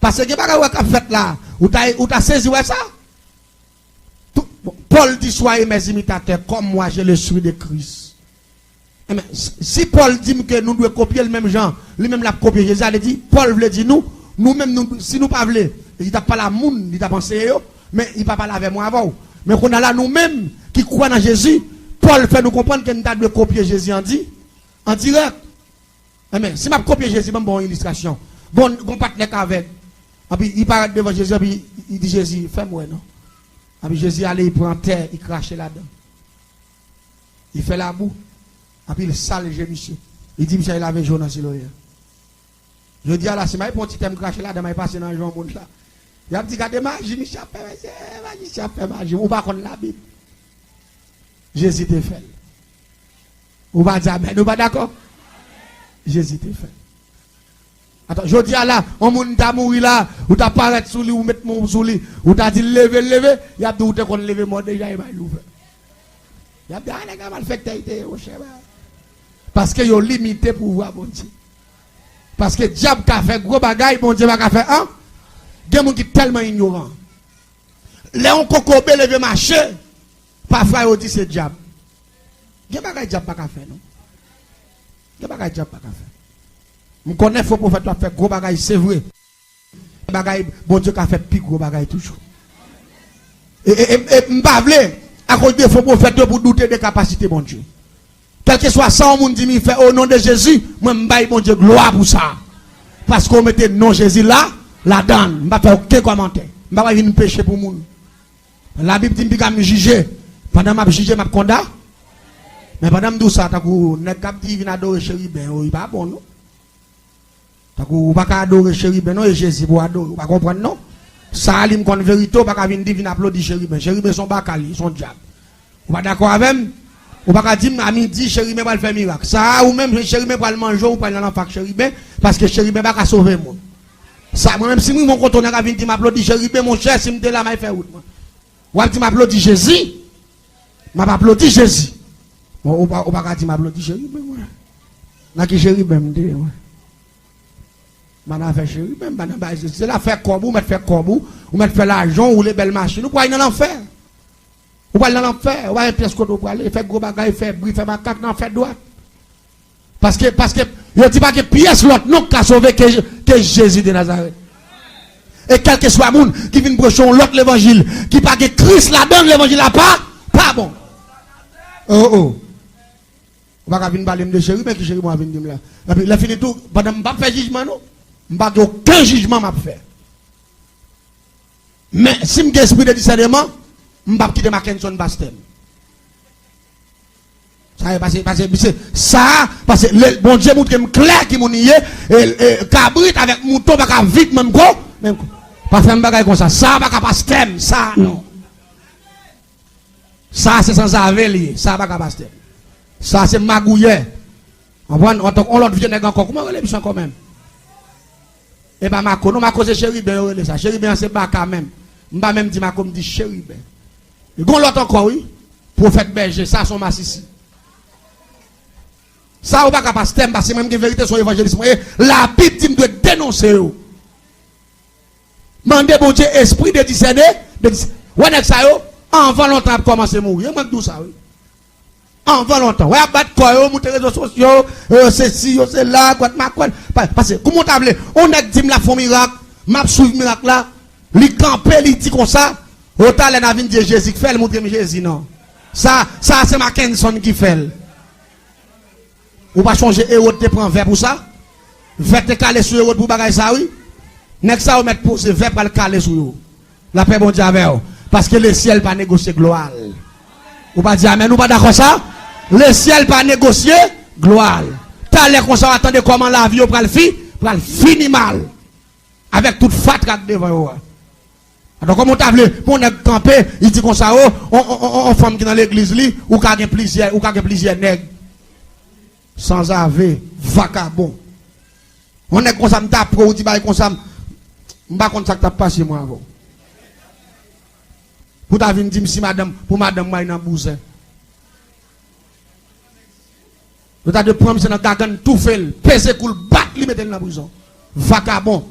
Paske gen bagay ou wè k ap fèt la, ou ta, ou ta sezi wè sa. Tout, bon, Pòl di, soyez mes imitateurs, comme moi j'ai le souhait de Christ. Enben, si, si Pòl di m ke nou dwe kopye l menm jan li menm l ap kopye Jezi, sa vle di, Pòl vle di nou, nou menm, nou, si nou pa vle, li t ap pale a moun, li t ap anseye yo, men li pa pale avè mwen, avè w. Men kounye a la, nou menm ki kwè nan Jezi, Pòl fè nou konprann ke n ta dwe kopye Jezi an di, an dirèk. Enben, si m ap kopye Jezi, ban m ba w yon ilistrasyon. Gon, gon patnè k avèg. Anpi, li parèt devan Jezi, anpi, li di Jezi, fè m wè non. Anpi, Jezi ale, li pran tè, li krache ladan. Li fè labou. Anpi, li sal je misye. Li di misye al lave je w nan Siloe a. Jodi a la, si m al pran ti tè m krache ladan, m al pase nan je yon moun la, y ap di, gade maji misye ap fè, mesye, maji misye ap fè maji. Ou pa konn Labib. Jezi te fè l. Ou pa di amèn, ou pa dakò? Jezi te fè l. Atan, jodi a la, yon moun ta mouri la, ou ta parèt sou li, ou met men w sou li, ou ta di l leve, l leve, y ap di w te konn leve mò deja, e bay louvè. Y ap di, a, nèg la malfektè li te ye, monchè. Paske yo limite pouvwa Bondye. Paske dyab ka fè gwo bagay, Bondye pa ka fè an. Gen moun ki tèlman inyoran. Lè yon kokobe leve mache, pafwa yo di se dyab. Gen bagay dyab pa ka fè, non. Gen bagay dyab pa ka fè. M konnen fo pwofèt yo ap fè gwo bagay, se vre. Bagay, Bondye ka fè pi gwo bagay toujou. E, e, e, e m pa vle, akoz de fo pwofèt yo, pou doute de kapasite Bondye. Kèlkeswa sa yon moun di m li fè, o non de Jezi, mwen m bay Bondye glwa pou sa. Paske w mete non Jezi la, ladan l. M pa fè okenn kòmantè. M pa vin peche pou moun. Labib di m piga m jije. Pandan m ap jije, m ap konda. Men pandan m di w sa, tankou nèg k ap di vin adore cheriben yo, li pa bon, non. Tankou ou pa ka adore cheriben non, e Jezi pou adore, ou pa konprann non. Sa a li m konn verite, ou pa ka vin di vin aplodi cheriben. Cheriben se yon baka li, se yon dyab. Ou pa dakò avè m? Ou pa ka di m a midi cheriben pral fè mirak. Sa a ou menm cheriben pral manje w, ou pral nan lanfè ak cheriben, paske cheriben pa ka sove moun. Sa mwen menm si m rive yon kote nèg a vin di m aplodi cheriben, monchè, si m te la m al fè wout mwen. W ap di m aplodi Jezi. M ap aplodi Jezi. Bon, ou pa, ou pa ka di m aplodi cheriben mwen. Nan ki cheriben m te ye mwen? M pa nan afè cheriben, m pa nan bagay se, se la fè kòb ou, ou mèt fè kòb ou, ou mèt fè lajan w, woule bèl machin, ou pral nan lanfè. Ou pral nan lanfè, ou pa gen pyès kote ou prale, fè gwo bagay, fè bri, fè makak nan fè dwat. Paske, paske yo di pa gen pyès lòt non k ka sove ke, ke Jezi de Nazarèt. E kèlkeswa moun ki vin preche yon lòt levanjil, ki pa gen Kris ladan l, levanjil la pa, pa bon. Oh, oh. Ou pa ka vin pale m de cheriben, ki cheriben w ap vin di m la? Epi lè fini tou, pandan m p ap fè jijman non, m pa gen okenn jijman m ap fè. Men si m gen espri de disèneman, m p ap kite Mackenson pastè m. Sa e pase, pase, pase, sa, pase, le, Bondye moutre m klè ki moun li ye, e, e, kabrit avèk mouton pa ka viv menm ko, menm ko. Pa fè m bagay konsa, sa pa ka pastè m, sa non. Sa se sanzave li ye, sa pa ka pastè. Sa se magouyè. Konprann? Antank yon lòt vye nèg ankò, kouman yo rele misye ankò menm? E pa Mako, non, Mako se cheriben yo rele sa. Cheriben an se baka menm. M pa menm di Mako, m di cheriben. Gon lòt ankò, wi. Pwofèt bèje, sa se yon masisi. Sa ou pa ka pastè m, paske mwen m gen verite, se yon evanjelis mwen ye. Labib di m dwe denonse yo. Mande Bondye espri de disène, de dis-, wè nèg sa yo, anvan lontan y ap kòmanse mouri. E mwen k di w sa, wi. Anvan lontan. Wè y ap bat kò yo, moute rezo sosyo, yo sesi, yo sela, gwèt makwèl. Pa, paske, kouman w ta vle, yon nèg di m l ap fè yon mirak, m ap swiv mirak la, li kanpe, li di konsa, o talè n a vin di e Jezi k fè l, moutre m Jezi non. Sa, sa se Mackenson ki fè l. Ou pa chonje Ewòd te pran vè pou sa? Vè te kale sou Ewòd pou bagay sa, wi. Nèg sa yo mèt poze vè pral kale sou yo. Lapè Bondye avè w. Paske lesyèl pa negosye glwa l. Ou pa di amèn, ou pa dakò sa? Lesyèl pa negosye glwa l. Talè konsa w a tande kòman lavi yo pral fi, pral fini mal. Avèk tout fatra k devan yo a. Atò, kòman w ta vle pou yon nèg kanpe, li di konsa, o, on, on, on, on fanm ki nan legliz li, ou ka gen plizyè, ou ka gen plizyè nèg. Sanzave, vakabon. Yon nèg konsa, m ta pran w, ou di bagay konsa, m, m pa konn sa k t ap pase mwen avè w. Pou ta vin di m si madanm, pou madanm mwen al nan bouzen. Yo ta dwe pran misye nan gagann, toufe l, peze kou l, bat li, mete l nan prizon. Vakabon.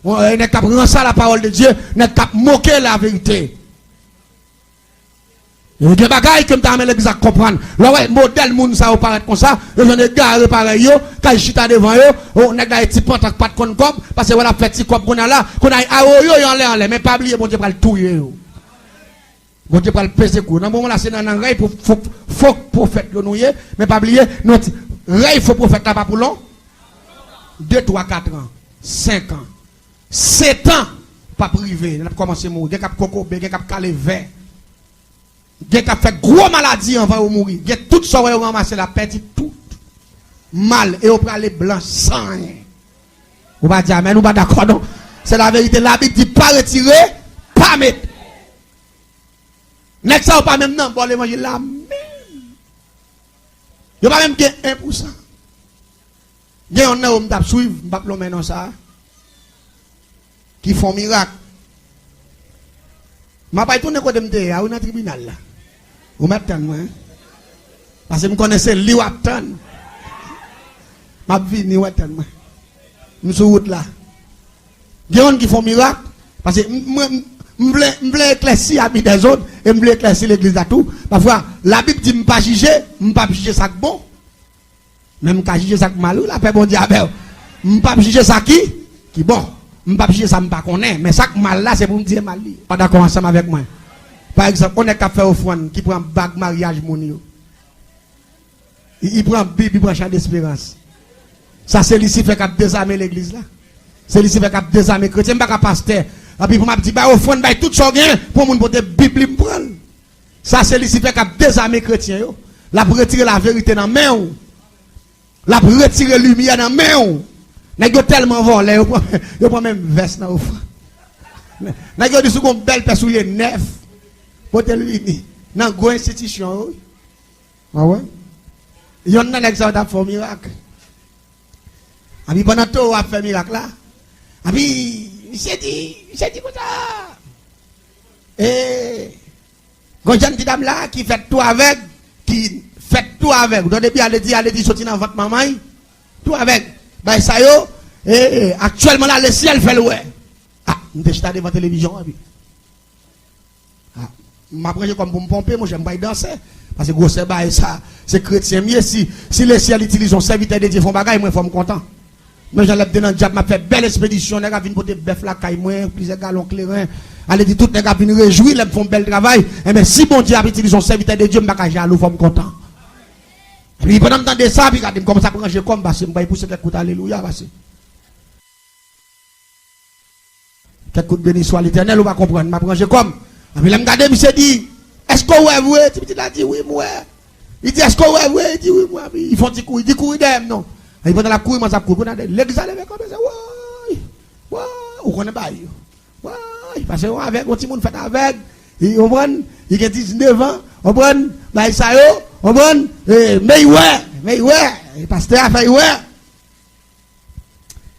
Bon, e nèg k ap ranse a la parole de Dieu, nèg k ap moke laverite. E gen bagay ke m ta renmen legliz la konprann. Lè w wè modèl moun sa yo parèt konsa, yo jwenn egare parèy yo, k al chita devan yo, o, nèg la e ti pantan k pa t konn kòb, paske wè l ap fè ti kòb kounye a la, kounye a awoyo yo anlè anlè, men pa bliye Bondye pral touye yo. Bondye pral peze kou. Nan moman la, se nan, nan rèy pou fo, fo pwofèt yo nou ye, men pa bliye, nou ti, rèy fo pwofèt la pa pou lon, de, twa, kat an, senk an, sèt an, p ap rive, n ap kòmanse mouri. Gen k ap kokobe, gen k ap kale vè, gen k ap fè gwo maladi anvan yo mouri. Gen tout sa w wè yo ranmase la, pèdi tout. Mal, e yo prale blan san anyen. Ou pa di amèn, ou pa dakò non. Se laverite, Labib di pa retire, pa mete. Nèg sa yo pa menm nan bò levanjil la menm. Yo pa menm gen en pou san. Gen yonn nan yo m t ap swiv, m p ap lonmen non sa a, ki fè yon mirak. M ap al tounen kote m te ye a, wi, nan tribinal la. Ou mèt tann mwen. Paske m konnen se li w ap tann. M ap vini, w ap tann mwen. M sou wout la. Gen yonn ki fè yon mirak, paske m, mwen, m, m vle, m vle eklèsi ami dèzòd, e m vle eklèsi legliz la tou. Pafwa, Labib di m pa jije, m p ap jije sa k bon. Men m ka jije sa k mal, wi, lapè Bondye avè w. M p ap jije sa ki, ki bon. M p ap jije sa m pa konnen. Men sa k mal la, se pou m di e mal li. Pa dakò ansanm avèk mwen? Pa egzanp, yon nèg k ap fè ofrann, ki pran bag maryaj moun yo. Li, li pran Bib, li pran Chan Desperans. Sa se Lisifè k ap dezame legliz la. Se Lisifè k ap dezame kretyen. M pa ka pastè. Epi pou m ap di, bay ofrann, bay tout sa w gen, pou yon moun pote Bib li, m pran l. Sa se Lisifè k ap dezame kretyen yo. L ap retire laverite nan men w. L ap retire limyè nan men w. Nèg yo tèlman vòlè, yo pran, yo pran menm vès nan ofrann. Nèg yo di si w gen yon bèl pè soulye nèf, pote l vini. Nan gwo enstitisyon yo, wi. A wè? Yonn nan nèg sa yo t ap fè yon mirak. Epi pandan towo ap fè mirak la, epi misye di, misye di konsa, e, gon jèn ti dam la ki fèt tou avèg, ki fèt tou avèg. Ou tande byen, ale di, ale di soti nan vant manman l, tou avèg. Bay sa yo, e, e, aktyèlman la, lesyèl fè l wè. A, m te chita devan televizyon an, epi. A, m ap ranje kò m pou m ponpe, monchè, m pral danse. Paske gwosè bagay sa, se kretyen m ye. Si, si lesyèl itilize yon sèvitè de Dye fè yon bagay, mwen fò m kontan. Men jan lè m te nan djab, m ap fè bèl espedisyon, nèg ap vin pote bèf lakay mwen, plizyè galon kleren. Ale di tout nèg ap vin rejwi lè m fè yon bèl travay. Enben, si Bondye ap itilize yon sèvitè de Dye, m pa ka jalou, fò m kontan. Epi pandan m tande sa, epi gade m kòmanse ap ranje kò m, pase m bay pouse kèk kout alelouya, pase. Kèk kout beni swa Letènèl, ou pa konprann, m ap ranje kò m. Epi lè m gade, misye di, èske w wè vre? Ti pitit la di, wi, m wè. Li di, èske w wè vre? Li di, wi, m wè. Li fè yon ti kouri, li di, kouri dèyè m non. Epi pandan l ap kouri, m ap kouri. Kounye a, legliz la leve kanpe, se, woy, woy, ou konnen bagay yo. Woy, pase yon avèg, yon timoun fèt avèg, li, ou konprann, li gen diznèf an, ou konprann, bagay sa yo, ou konprann, e, men l wè, men l wè, e pastè a fè l wè.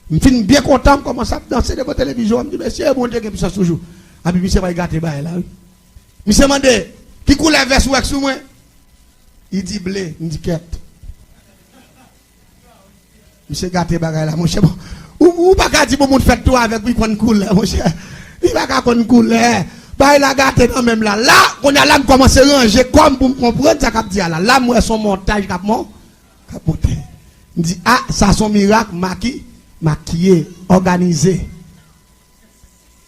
M fin byen kontan, m kòmanse ap danse devan televizyon an, m di, mesye, Bondye gen pisans toujou. Epi misye pral gate bagay la, wi. Misye mande, ki koulè vès ou wè k sou mwen? Li di ble, m di kèt. Misye gate bagay la, monchè. Bon, ou, ou pa ka di bon moun fèt tou avèg, wi, konn koulè, monchè. Li pa ka konn koulè. Bagay la gate nan men m la. La, kounye a la, m kòmanse ranje kò m pou m konprann sa k ap di a la. La, m wè se yon montaj k ap mon-, k ap monte. M di, a, sa se yon mirak maki-, makiye, òganize.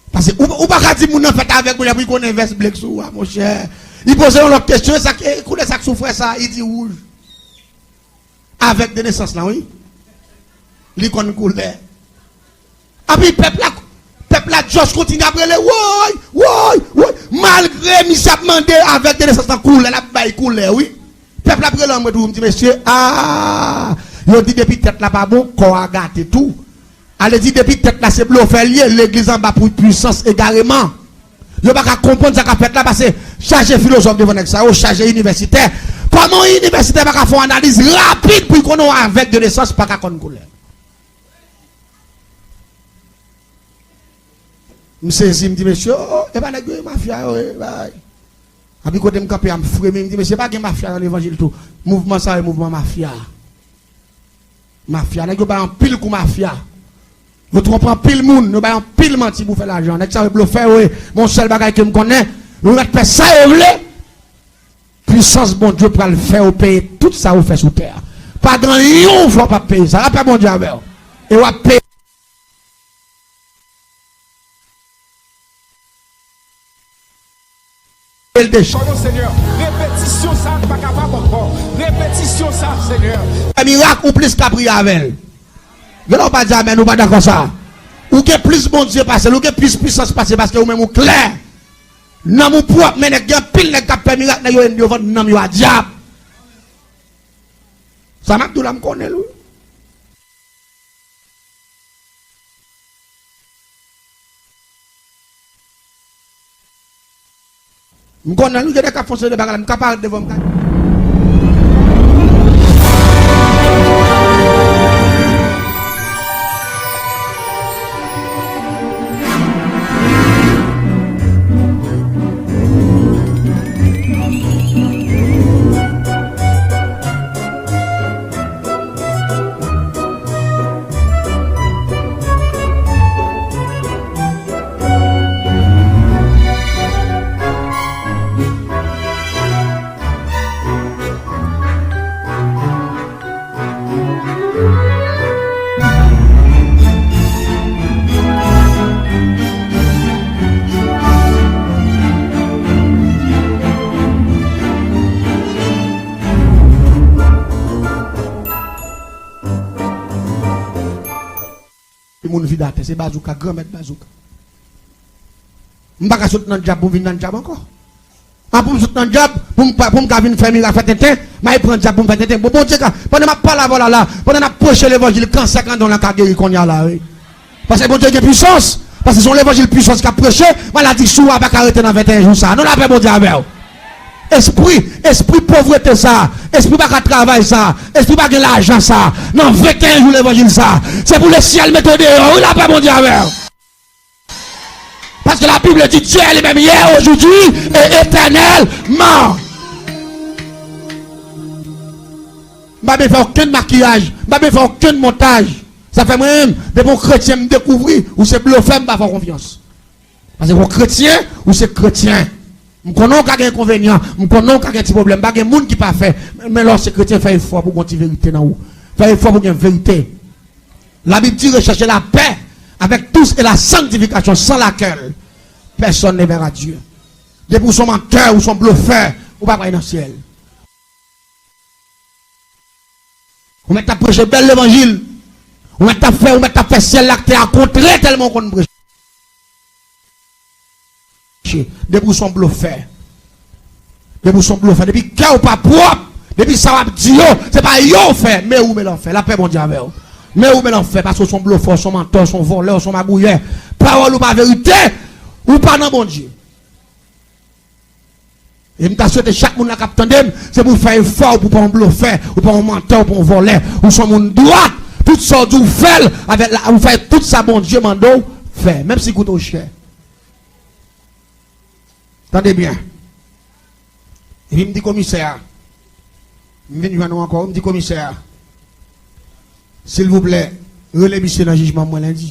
Paske ou, ou pa ka di moun nan fèt avèg, moun epi konnen vès ble k sou a, monchè. Li poze yon lòt kesyon, e sa k, e koulè sa k sou frè sa, li di wouj. Avèg de nesans lan, wi. Li konn koulè. Epi pèp la, pèp la just kontinye ap rele, woy, woy, woy. Malgre misye ap mande avèg de nesans lan koulè, l ap bay koulè, wi. Pèp la ap rele anmwe toujou, m di, mesye, a, yo di depi tèt la pa bon, kò a gate tou. Ale di depi tèt la se blofè l ye, legliz anba pou pwisans egareman. Yo pa ka konprann sa k ap fèt la, paske chaje filozòf devan nèg sa yo, chaje inivèsitè. Kòman yon inivèsitè pa ka fè yon analiz rapid pou l konnen yon avèg de nesans pa ka konn koulè? M sezi, m di, mesye, o, o, e pa nèg yo, e mafya yo, e bay. Epi kote m kanpe a, m fremi, m di, mesye, pa gen mafya nan levanjil tou. Mouvman sa yo, e mouvman mafya. Mafya, nèg yo bay anpil kou mafya. Yo twonpe anpil moun, yo bay anpil manti pou fè lajan. Nèg sa yo blofè yo ye. Men yon sèl bagay ke m konnen, yo mèt fè sa yo vle. Pwisans Bondye pral fè yo peye tout sa yo fè sou tè a. Pa gen yon fwa w p ap peye sa. Lapè Bondye avè w. E w ap peye. L deja. Konnen, Senyè, repetisyon sa a pa kapab ankò. Repetisyon sa a, Senyè. Fè mirak ou plis ka priye avè l. Gen lè w pa di amèn, ou pa dakò sa. Ou gen plis Bondye pase l, ou gen plis pwisans pase l, paske ou menm ou klè. Nanm ou pwòp, men nèg, gen anpil nèg k ap fè mirak, nèg yo, yo vann nanm yo a dyab. Sa m ap di w la, m konnen l, wi. M konnen l, wi, gen nèg k ap fè yon seri de bagay la, m ka parèt devan w, m ka. Moun vide atè, se bazouka, granmèt bazouka. M pa ka sot nan dyab pou m vin nan dyab ankò. An pou m sot nan dyab, pou m pa, pou m ka vin fè mirak, fè tenten, m al pran dyab pou m fè tenten. Bon, Bondye ka, pandan m ap pale avè w la, la, pandan n ap preche levanjil, kansè kandon lan ka geri kounye a la, wi. Paske Bondye gen pwisans. Paske se yon levanjil pwisans k ap preche, maladi sou a pa ka rete nan venteyen jou sa. Non, lapè Bondye avè w. Espri, espri povrete sa, espri pa ka travay sa, espri pa gen lajan sa, nan venteyen jou levanjil sa, se pou lesyèl mete w deyò, wi, lapè Bondye avè w. Parce que la Bible dit, Dieu est le même hier, aujourd'hui et éternellement. M pa bezwen fè okenn makiyaj, m pa bezwen fè okenn montaj. Sa fè mwen menm, depi yon kretyen m dekouvri, ou se blofè, m pa fè w konfyans. Paske yon kretyen, ou se kretyen. M konnen w ka gen enkonvenyan, m konnen w ka gen ti pwoblèm, pa gen moun ki pafè. Men lè w se kretyen, fè efò pou gon ti verite nan ou. Fè efò pou gen verite. La Bible dit, recherchez la paix avec tous et la sanctification sans laquelle personne ne verra Dieu. Depi w se yon mantè, ou se yon blofè, ou pa pral nan syèl. Ou mèt ap preche bèl levanjil. Ou mèt ap fè, ou mèt ap fè syèl la ak tè a kontre tèlman ou konn preche. Depi w se yon blofè. Depi w se yon blofè. Depi kè w pa pwòp. Depi sa w ap di yo, se pa yo w fè. Men ou men lanfè. Lapè Bondye avè w. Men ou men lanfè. Paske w se yon blofè, w se yon mantè, w se yon vòlè, w se yon magouyè. Pawòl ou pa verite. Ou pa nan Bondye. E m ta swete chak moun la k ap tande m, se pou w fè efò, ou pou w pa yon blofè, ou pa yon mantè, ou pa yon vòlè, ou se yon moun dwat. Tout sa w di w fè l, avèk la, ou fè tout sa Bondye mande w fè, menm si koute w chè. Tande byen. Epi m di komisè a, m vin jwenn ou ankò, m di komisè a, silvouplè, rele misye nan jijman mwen lendi.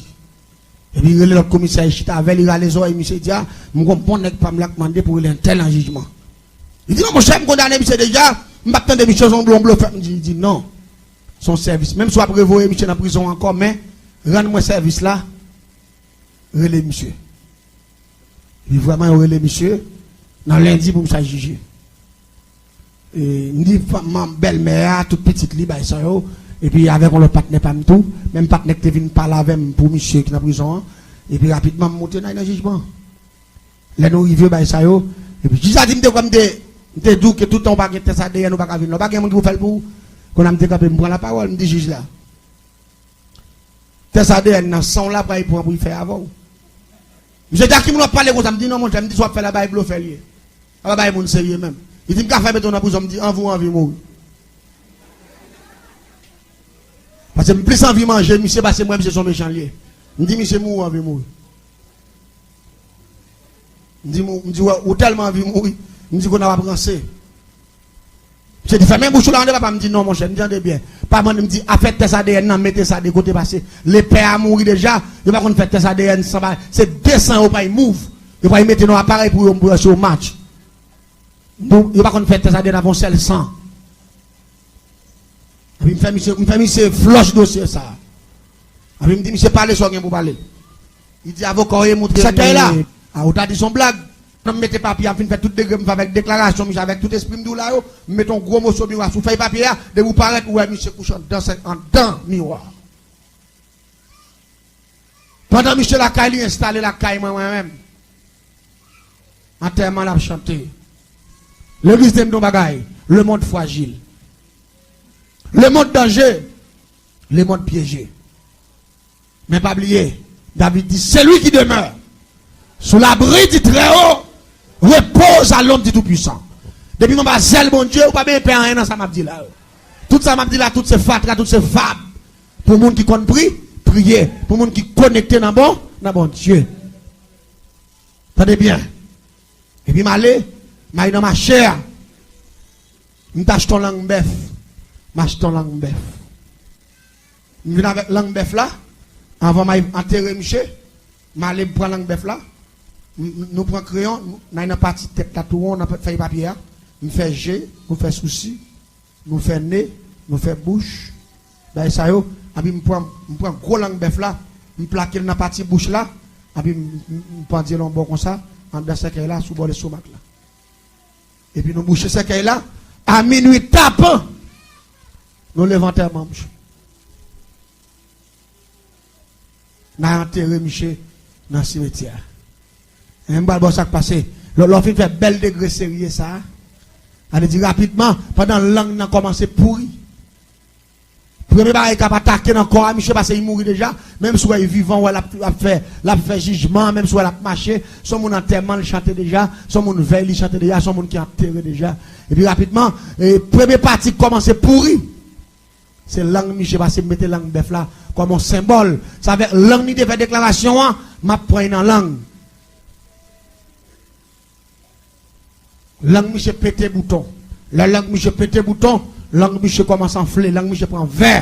Epi rele lòt komisè, li chita avè l, li rale zòrèy misye, di, a, m gon bon nèg pa m la k mande pou rele entèl nan jijman. Li di, non, monchè, m kondane misye deja, m p ap tande misye, se yon blo-, blofè. M di, li di, non, se yon sèvis. Menm si w ap revoye misye nan prizon ankò, men rann mwen sèvis la, rele misye. Epi vrèman, yo rele misye nan lendi pou misye al jije. E, m di fanm, bèlmè a, tout pitit li, bay sa yo. Epi avèk yon lòt patnè pa m tou. Menm patnè ki te vin pale avè m pou misye ki nan prizon an. Epi rapidman, m monte n al nan jijman. Lè nou rive, bay sa yo. Epi jij la di m te kwè m te, m te di w ke toutan w pa gen tès A D N, ou pa ka vin la. Ou pa gen moun ki pou fè l pou ou. Kounye a m te kanpe, m pran lapawòl, m di jij la. Tès A D N nan san w la pral pran pou l fè avè w. Misye di, a ki moun w ap pale konsa? M di, non, monchè, m di, sa w ap fè la, bay blofè l ye. A pa bay moun serye menm. Li di, m ka fè mete w nan prizon, m di, anvi w anvi mouri. Paske m plis anvi manje misye, paske m wè misye se yon mechan l ye. M di, misye mouri, anvi mouri. M di, m di, wè, ou tèlman anvi mouri. M di, kounye a w ap ranse. Misye di, fèmen bouch ou la, tande papa. M di, non, monchè, m di, tande byen. Pa mande m di, a fè tès A D N nan, mete sa de kote, paske lepè a mouri deja, yo pa konn fè tès A D N san bagay. Se de san yo pral move. Yo pral mete nan aparèy pou yo, pou yo sou match. Bon, yo pa konn fè tès A D N avè yon sèl san. Epi m fè misye, m fè misye flòch dosye sa. Epi m di misye pale sa w gen pou pale. Li di avoka w ye montre sèkèy la. A, ou ta di se yon blag. Nan m mete papye a, m fin fè tout degre m fè avèk deklarasyon misye, avèk tout espri m di w la yo, m mete yon gwo moso miwa sou fèy papye a, depi w parèt, ou wè misye kouche anndan sèk-, anndan miwa. Pandan misye lakay li, enstale lakay mwen, mwen menm. Antèman l ap chante. Legliz te m di yon bagay, le monde fragile. Le monde danjere. Le monde piégé. Men pa bliye, David di, celui qui demeure sous l'abri du Très-Haut repose à l'ombre du Tout-Puissant. Depi m anba zèl Bondye, ou pa bezwen pè anyen nan sa m ap di la yo. Tout sa m ap di la, tout se fatra, tout se fab. Pou moun ki konn pri, priye. Pou moun ki konekte nan bon, nan Bondye. Tande byen. Epi m ale, m al nan mache a. M t achte yon lang bèf. M achte yon lang bèf. M vin avèk lang bèf la. Anvan m al antere misye, m ale m pran lang bèf la. M, m, nou pran kreyon, nou, n al nan pati tèt la tou won, nan fèy papye a. M fè je, nou fè sousi. Nou fè ne, nou fè bouch, bagay sa yo. Epi m pran, m pran gwo lang bèf la, m plake l nan pati bouch la, epi m, m, m pandye l yon bò konsa, anndan sèkèy la, sou bò lestomak la. Epi nou bouche sèkèy la, a minui tapan, nou leve antèman misye. N a antere misye nan simetyè a. Men m pral ba w sa k pase. Lè, lè w fin fè bèl degre serye sa a, sa vle di rapidman, pandan lang nan kòmanse pouri. Premye bagay k ap atake nan kò a misye, pase li mouri deja, menm si w wè li vivan, w wè l ap, l ap fè, l ap fè jijman, menm si w wè l ap mache, se yon moun antèman l chante deja, se yon moun vèy li chante deja, se yon moun ki antere deja. Epi rapidman, e, premye pati kòmanse pouri. Se lang misye, pase m mete lang bèf la kòm yon senbòl. Sa fè lang li te fè deklarasyon an, m ap pran nan lang. Lang misye pete bouton. Lè lang misye pete bouton, lang misye kòmanse anfle, lang misye pran vè.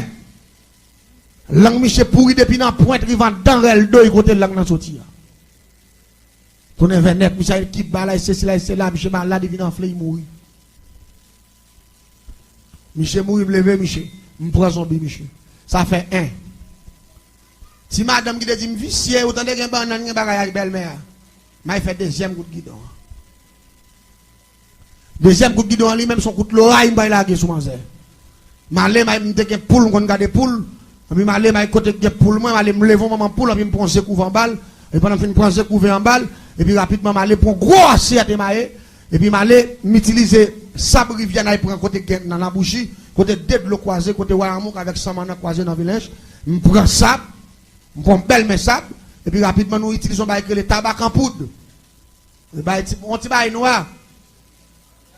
Lang misye pouri depi nan pwent rive anndan rèl do l kote lang nan soti a. Tounen vè nèt, misye al ki ba la, e sesi la, e sela, misye malad, li vin anfle, li mouri. Misye mouri, m leve misye. M pran zonbi misye. Sa fè en. Ti madanm ki te di m visye, ou tande gen bannann, gen bagay ak bèlmè a. M al fè dezyèm kout gidon an. Dezyèm kout gidon an li menm se yon kout loray m pral lage sou manzè. M ale, m al, m te gen poul, m konn gade poul. Epi m ale, m al kote gen poul mwen, m ale m leve yon manman poul, epi m pran ze kouve anba l. Epi pandan m fin pran ze kouve anba l, epi rapidman m ale pran gwo asyèt emaye. Epi m ale, m itilize sab rivyè n al pran kote gen nan Labouchi, kote de dlo kwaze, kote Wayamouk avèk Samannan kwaze nan Vilench. M pran sab, m pran bèl men sab, epi rapidman nou itilize yon bagay ki rele tabak an poud. Li bay ti, yon ti bagay nwa.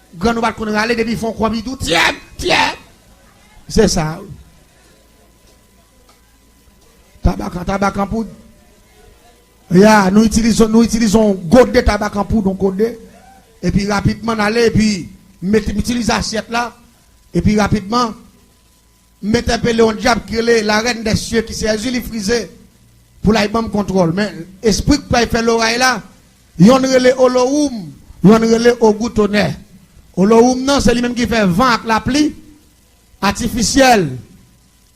Grann ou pa t konn rale depi fon kòb li tou, tyèm, tyèm. Se sa, wi. Tabak, tabak an poud. Ya, nou itilize, nou itilize yon gode tabak an poud, yon gode. Epi rapidman, n ale, epi m mete, m itilize asyèt la. Epi rapidman, m entèpele yon dyab ki rele la reine des cieux ki sezi li frize pou l al ban m kontwòl. Men espri k pral fè loray la, yonn rele Olowoum, yonn rele Ogou Tonè. Olowoum nan, se li menm ki fè van ak lapli atifisyèl.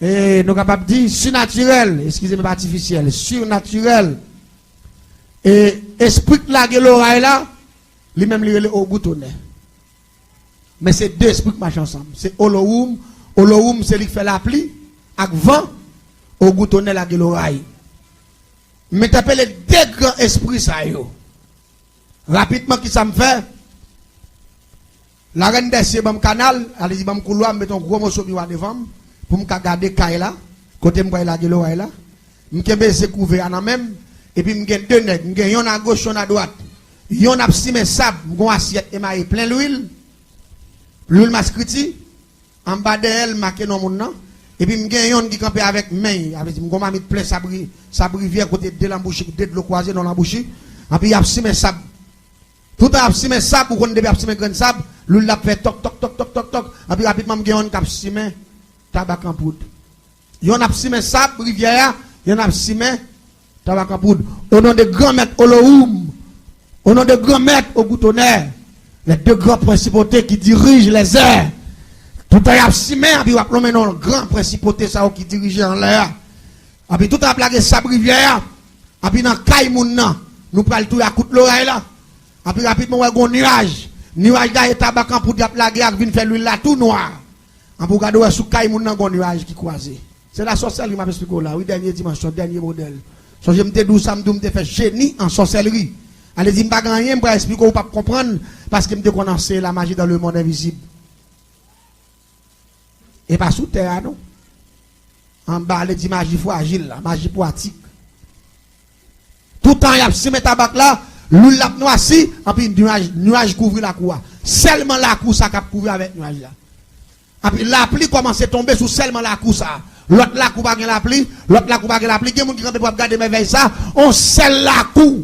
E nou kapab di sinatirèl, eskize m, pa atifisyèl, sinatirèl. E espri k lage loray la, li menm li rele Ogou Tonè. Men se de espri k mache ansanm. Se Olowoum. Olowoum se li k fè lapli ak van. Ogou Tonè lage loray. M entèpele de gran espri sa yo. Rapidman, kisa m fè? Larèn dèsye ban m kanal, sa vle di ban m koulwa, m mete yon gwo moso miwa devan m pou m ka gade kay la, kote m pral lage loray la. M kenbe ze kouve a nan men m, epi m gen de nèg, m gen yonn agoch, yonn adwat. Yonn ap simen sab, m gen yon asyèt emaye plen lwil, lwil maskriti, anba dèyè l make non moun nan, epi m gen yonn ki kanpe avèk men l, sa vle di m gen yon mamit plen sab ri-, sab rivyè kote de lanbouchi, de dlo kwaze non lanbouchi, anpi y ap simen sab. Toutan y ap simen sab, ou konn depi y ap simen grenn sab, lwil la ap fè tòk, tòk, tòk, tòk, tòk, tòk, anpi rapidman m gen yonn k ap simen tabak an poud. Yonn ap simen sab rivyè a, yonn ap simen tabak an poud. Au nom de Granmèt Olohoum, au nom de Granmèt Ogou Tonè, les deux grands principautés qui dirigent les airs. Toutan y ap simen, epi w ap lonmen non gran prensipotè sa yo ki dirije anlè a. Epi toutan y ap lage sab rivyè a, epi nan kay moun nan, nou pral touye ak kout loray la. Epi rapidman, w wè gon niyaj. Niyaj la, e tabak an poud y ap lage ak vin fè lwil la tou nwa. Epi w gade, w wè sou kay moun nan gon niyaj ki kwaze. Se lasòsèlri m ap esplike w la, wi, dènye dimansyon, dènye modèl. Sonje m te di w sa, m di w m te fè jeni an sòsèlri. Ale di m pa gen anyen, m pral esplike w, ou p ap konprann, paske m te konn anseye la maji dans le monde invisible. E pa sou tè a, non. Anba, ale di maji frajil la, maji pwatik. Toutan y ap simen tabak la, lwil la ap nwasi, anpi niyaj, niyaj kouvri lakou a. Sèlman lakou sa k ap kouvri avèk niyaj la. Anpi lapli kòmanse tonbe sou sèlman lakou sa. Lòt lakou pa gen lapli, lòt lakou pa gen lapli. Gen moun ki kanpe pou ap gade mèvèy sa, on sèl lakou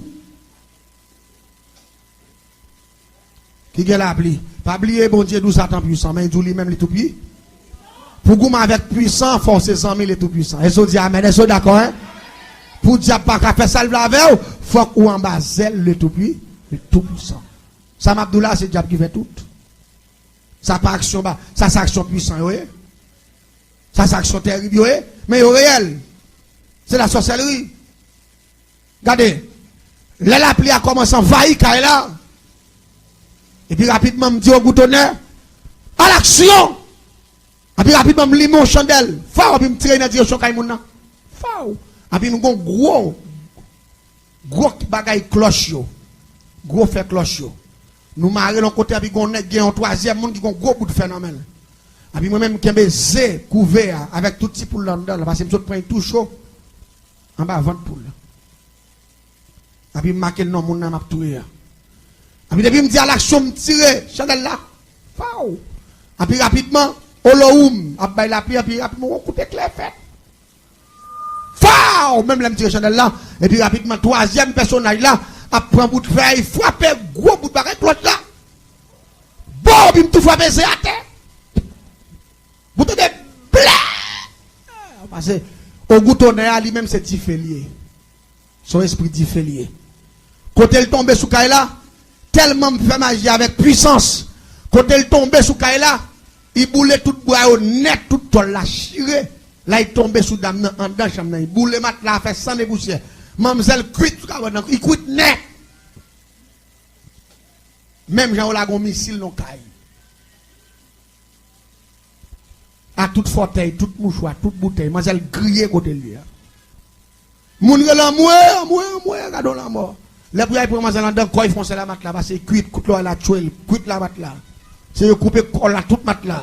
ki gen lapli. Pa bliye, Bondye di w Satan pwisan, men li di w li menm li tou pwi. Pou goumen avèk pwisan, fò w se zanmi le Toupwisan. Èske w di amèn? Èske w dakò, en? Pou dyab pa ka fè sa l vle avè w, fòk ou anba zèl le Toupwi, le Toupwisan. Sa m ap di w la, se dyab ki fè tout. Sa pa aksyon ba, sa se aksyon pwisan yo ye. Sa se aksyon tèrib yo ye, men yo reyèl. Se lasòsèlri. Gade, lè lapli a kòmanse anvayi kay la, epi rapidman m di Ogou Tonè, à l'action! Epi rapidman m limen yon chandèl, faw, epi m tire nan direksyon kay moun nan. Faw! Epi m gon gwo, gwo bagay klòch yo, gwo fè klòch yo. Nou mare l yon kote, epi gon nèg gen yon twazyèm moun ki gon gwo bout fè nan men l. Epi mwen menm m kenbe ze kouve a avèk tout ti poul la anndan l, paske m sot pran tou cho anba vant poul la. Epi m make non moun nan m ap touye a. Epi depi m di à l'action, m tire chandèl la. Faw! Epi rapidman, Olohoum ap bay lapli, epi rapidman, yon kout eklè fèt. Faw! Menm lè m tire chandèl la, epi rapidman, twazyèm pèsonaj la ap pran bout fèy, frape gwo bout bagay klòch la. Bon, epi m tou frape ze atè. Pou tande blè! Paske Ogou Tonè a, li menm se dife l ye. Se yon espri dife l ye. Kote l tonbe sou kay la, tèlman m fè maji avèk pwisans, kote l tonbe sou kay la, li boule tout bwa yo nèt, tout tòl la chire. La, li tonbe sou dam nan anndan chanm nan, li boule matla a fè sann e pousyè. Manmzèl kwit sou kabann nan, li kwit nèt. Menm jan yo lage yon misil nan kay. A tout fòtèy, tout mouchwa, tout boutèy, manzèl griye kote l ye a. Moun rele anmwe, anmwe, anmwe, gade yon lanmò. Lè pou y al pran manzèl anndan, kò y fè yon sèl a matla, pase kwit, kout lò a la tchwe l, kwit la matla. Se yo koupe kò l a tout matla.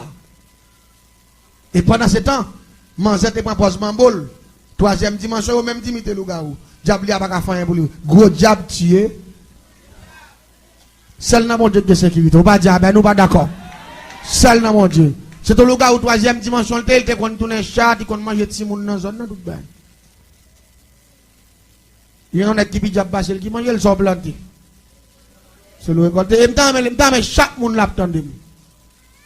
E pandan se tan, manzè te pran pòz manbo l. Twazyèm dimansyon, yo menm t imite lougawou. Dyab li a pa ka fè anyen pou li. Gwo dyab tiye. Sèl nan Bondye ki gen sekirite. Ou pa di amèn, ou pa dakò. Sèl nan Bondye. Se te lougawou twazyèm dimansyon l te ye, li te konn tounen chat, li konn manje timoun nan zòn nan, tout bagay. Gen yon nèg ki pi dyab pase l ki manje l, sa w plante. Se l ou rekòlte. E m ta renmen, m ta renmen chak moun la ap tande m.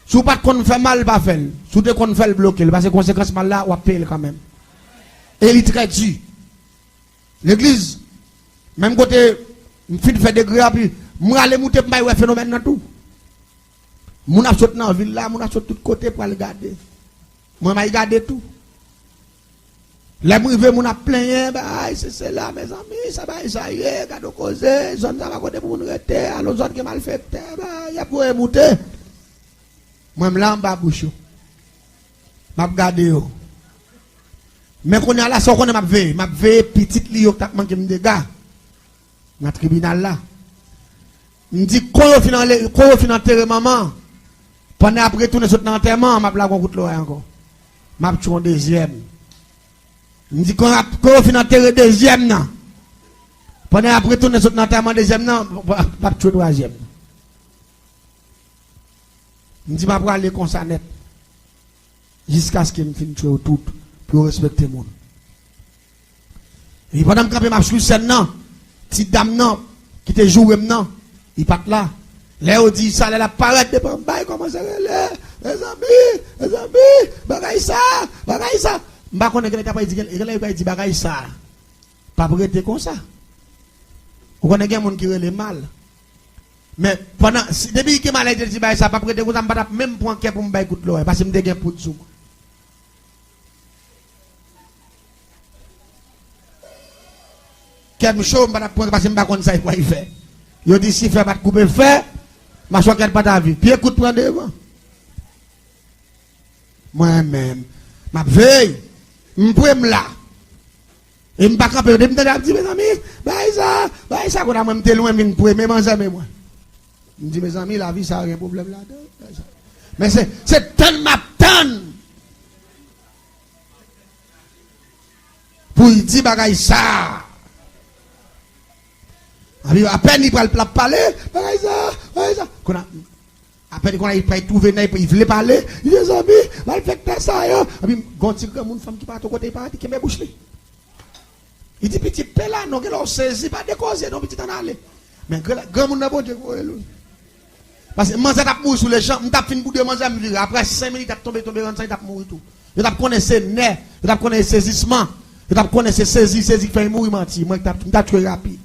Si w pa t konn fè mal, pa fè l. Si w te konn fè l, bloke l. Paske konsekans mal la, w ap peye l kanmenm. E li trè di. Legliz, menm kote m fin fè degre a, pi m rale moute pou m bay wè fenomèn nan tou. Moun ap sot nan vil la, moun ap sot tout kote pou al gade. Mwen m al gade tou. Lè m rive, moun ap plenyen, bay, se sela, mezanmi, sa bay sa ye, gade yon koze, zòn sa pa kote pou moun rete, alon zòn gen malfektè, bay, y ap voye moute. Mwen m la anba bouch yo. M ap gade yo. Men kounye a la, sa w konnen m ap veye? M ap veye pitit li yo k t ap manke m dega nan tribinal la. M di, kon yo fin anle-, kon yo fin antere manman an, pandan y ap retounen sot nan antèman an, m ap lage yon kout loray ankò. M ap tchwe yon dezyèm. M di, kon y ap, kon yo fin antere dezyèm nan, pandan y ap retounen sot nan antèman dezyèm nan, m ap tchwe twazyèm nan. M di, m ap rale konsa nèt. Jiskaske m fin tchwe yo tout, pou yo respekte moun. Epi pandan m kanpe, m ap swiv sèn nan, ti dam nan, ki te joure m nan, li pa t la. Lè yo di salè l ap parèt depi anba, yo kòmanse rele, mezanmi, mezanmi, bagay sa, bagay sa. M pa konnen genlè yo pral di, genlè yo pral di bagay sa p ap rete konsa. Ou konnen gen moun ki rele mal. Men pandan, si, depi ke maladi di bagay sa p ap rete konsa, m pa t ap menm pran kè pou m bay kout lorèy, paske m te gen poud sou mwen. Kè m cho, m pa t ap pran, paske m pa konn sa y pral fè. Yo di si fè pa t koupe fè, machwa kè l pa t a viv. Pye kout pran devan. Mwen menm, m ap veye. M pre m la. E m pa kanpe, depi m tande ap di, mezanmi, bay sa, bay sa, kounye a mwen m te lwen vin pre, men manzè men mwen. M di, mezanmi, lavi sa gen pwoblèm ladan. Men se, se tann m ap tann pou l di bagay sa. Epi apèn li pral, l ap pale, bagay sa, bagay sa. Kounye a, apèn kounye a, li pral twouve nèg, li vle pale, li di, zanmi, malfektè sa yo. Epi gon ti granmoun fanm ki pa t kote, li pa di, kenbe bouch li. Li di, pitit, pe la non, genlè w sezi, pa dekoze non, pitit, ann ale. Men gran, granmoun nan Bondye voye l, wi. Paske manzè t ap mouri sou lejan, m t ap fin boude manzè, m vire. Apre senk minit, t ap tonbe, tonbe, rann san, li t ap mouri tou. Yo t ap konnen se nè, yo t ap konnen se sezisman, yo t ap konnen se sezi, sezi k fè l mouri, manti. Mwen, t ap, m t ap tchwe rapid.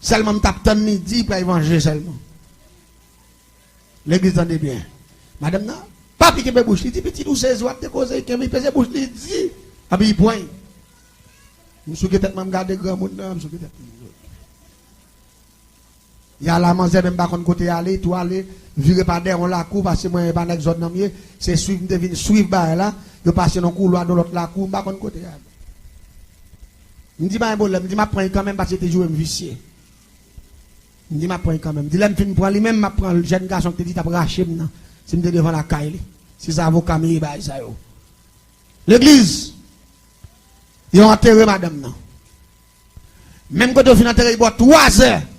Sèlman, m t ap tann li di, pral vanje sèlman. Legliz, tande byen. Madanm nan, papi kenbe bouch li, di, pitit, ou sezi, w ap dekoze, kenbe, li peze bouch li, di, epi li pran. M souke tèt mwen, m gade granmoun nan, m souke tèt mwen. Y a la manzè menm pa konn kote y ale, tou ale, vire pa dèyè yon lakou, paske mwen e pa nèg zòn nan m ye, se swiv m te vin swiv bagay la, yo pase nan koulwa, nan lòt lakou, m pa konn kote y ale. M di pa gen pwoblèm, m di m ap pran l kanmenm paske te joure m visye. M di m ap pran l kanmenm. M di lè m fin pran li menm, m ap pran jèn gason ki te di t ap rache m nan, si m te devan lakay li. Si se avoka m ye bagay sa yo. Legliz, yo antere madanm nan. Menm kote yo fin antere, li bò twazè.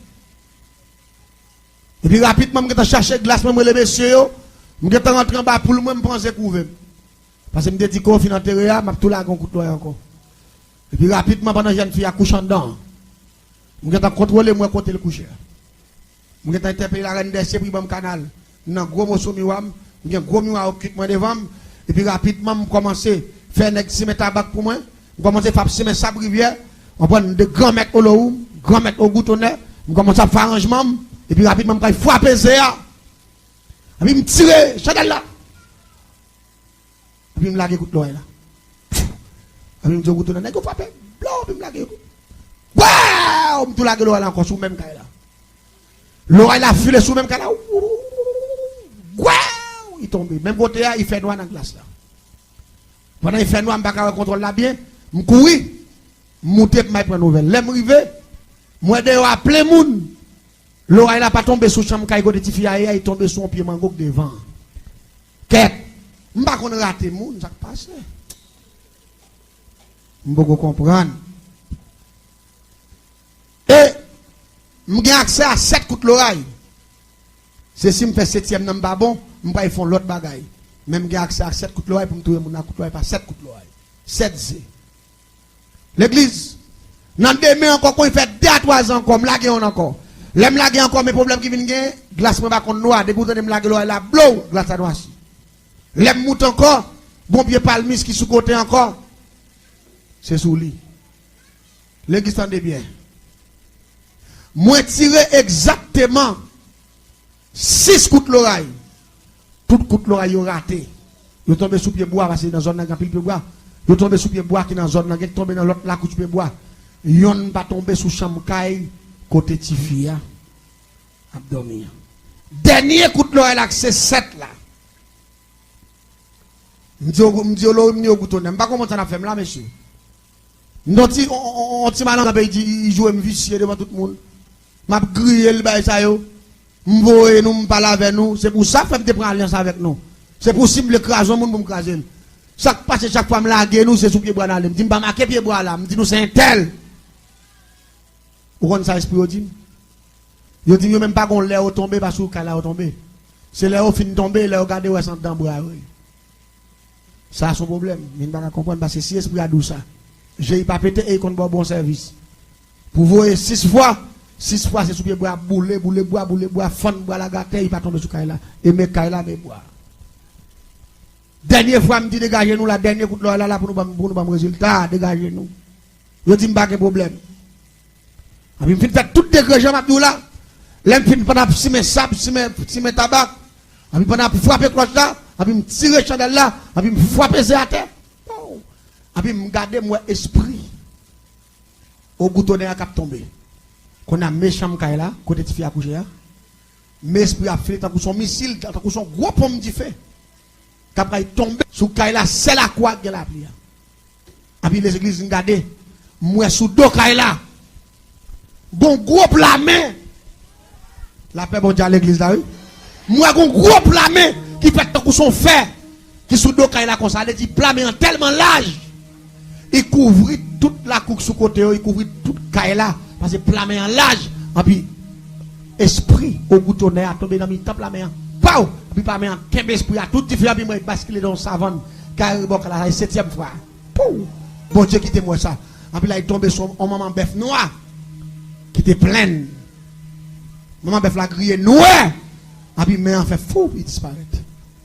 Epi rapidman, m gentan chache glas mwen, m rele mesye yo. M gentan rantre anba poul mwen, m pran zen kouve m. Paske m te di, kou yo fin antere a, m ap tou lage yon kout lorèy ankò. Epi rapidman, pandan jèn fi a kouche anndan an, m gentan kontwole, m wè kote l kouche a. M gentan entèpele larèn dèsye pou li ban m kanal. M nan gwo moso miwa m, m gen gwo miwa optik mwen devan m, epi rapidman m kòmanse fè nèg simen tabak pou mwen, m kòmanse fè ap simen sab rivyè, w konprann, de granmèt Olowoum, granmèt Ogou Tonè, m kòmanse ap fè aranjman m, epi rapidman m pral frape ze a, epi m tire chandèl la. Epi m lage kout lorèy la. Epi m di yo, koute nan nèg yo frape, blow, epi m lage yo. Waw! M tou lage lorèy la ankò sou menm kay la. Lorèy la file sou menm kay la. Waw! Li tonbe. Menm kote a, li fè nwa nan glas la. Pandan li fè nwa, m pa ka wè kontwòl la byen. M kouri. M moute pou m al pran nouvèl. Lè m rive, m wè deyò a plen moun. Lorèy la pa tonbe sou chanm kay kote tifi a ye a, li tonbe sou yon pye mango k devan an. Kèt! M pa konn rate moun, sa k pase? M poko konprann. E m gen aksè a sèt kout lorèy. Se si m fè setyèm nan m pa bon, m pral fè yon lòt bagay. Men m gen aksè a sèt kout lorèy pou m touye moun nan kout lorèy pa sèt kout lorèy. Sèt ze. Legliz, nan demen ankò, konn fè de a twa zan ankò, m lage yonn ankò. Lè m lage ankò, men pwoblèm ki vin gen, glas mwen pa konn nwa. Depi w tande m lage lorèy la, blow, glas la nwasi. Lè m moute ankò, gon pye palmis ki sou kote ankò. Se sou li. Legliz, tande byen. Mwen tire egzakteman sis kout lorèy. Tout kout lorèy yo rate. Yo tonbe sou pye bwa, paske nan zòn nan gen anpil pye bwa. Yo tonbe sou pye bwa ki nan zòn nan, gen ki tonbe nan lòt lakou sou pye bwa. Yonn pa tonbe sou chanm kay kote tifi a ap dòmi an. Dènye kout lorèy la, k se sèt la. M di yo, m di yo, Lorim ni Ogou Tonè. M pa konprann sa n ap fè m la, mesye. M di yon ti, on, on, on, on ti malandren peyi di, li joure m visye devan tout moun. M ap griye l, bagay sa yo. M voye nou, m pale avè nou. Se pou sa fè m te pran alyans avèk nou. Se pou si m vle kraze yon moun pou m kraze l. Sa k pase chak fwa m lage nou, se sou pye bwa n ale. M di m pa make pye bwa la. M di nou se entèl. Ou konn sa espri yo di m? Yo di m yo menm pa gon lè yo tonbe, pa sou kay la yo tonbe. Se lè yo fin tonbe, lè yo gade, wè se anndan bra yo ye. Sa se yon pwoblèm. Men m pa ka konprann, paske si espri a di w sa, je l pa pete e l konn ba w bon sèvis. Pou voye sis fwa, Sis fwa se sou pye bwa, boule, boule bwa, boule bwa, fann bwa, lage atè, li pa tonbe sou kay la. E men kay la, men bwa. Dènye fwa m di degaje nou la, dènye kout lòrèy la, la pou nou ban m, pou nou ban m rezilta, degaje nou. Yo di m pa gen pwoblèm. Anpi m fin fè tout degre jan m ap di w la. Lè m fin pandan ap simen sab, simen, simen tabak. Anpi pandan ap frape klòch la, anpi m tire chandèl la, anpi m frape ze atè. Pow! Anpi m gade, m wè espri. Ogou tonè a k ap tonbe. Kounye a, men chanm kay la, kote tifi a kouche a, men espri a ap file tankou se yon misil, tankou se yon gwo ponm dife k ap pral tonbe sou kay la, sèl akwa k gen lapli a. Anpi legliz, m gade, m wè sou do kay la gon gwo pla men. Lapè Bondye a legliz la, wi. M wè gon gwo pla men ki fèt tankou se yon fè ki sou do kay la konsa. Vle di pla men an tèlman laj, li kouvri tout lakou k sou kote yo, li kouvri tout kay la. Paske pla men an laj, anpi espri ogou tonè a tonbe nan mitan pla men an. Paw! Anpi pla men an kenbe espri a tout dife, anpi mwen baskile nan yon savann, kay rebò kay la, se setyèm fwa. Pow! Bondye kite m wè sa. Anpi la, li tonbe sou yon manman bèf nwa ki te plenn. Manman bèf la griye nwè. Anpi men an fè fou, li disparèt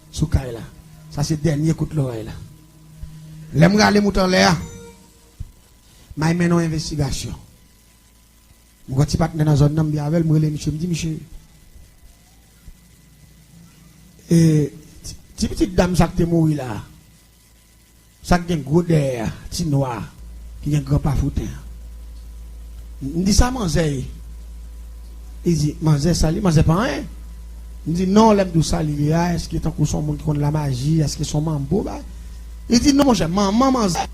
sou kay la. Sa se dènye kout lòrèy la. Lè m rale moute anlè a, m al mennen yon envestigasyon. M gon ti patnè nan zòn nan, m byen avè l, m rele misye, m di, "Misye, e, ti, ti pitit dam sa k te mouri la, sa k gen gwo dèyè a, ti nwa, ki gen gran pafouten an." M di, "Sa manzè ye?" Li di, "Manzè sa li, manzè pa anyen." M di, "Non, lè m di w sa li ye a, èske tankou se yon moun ki konn lamaji, èske se yon manbo, ba?" Li di, "Non, monchè, manman manzè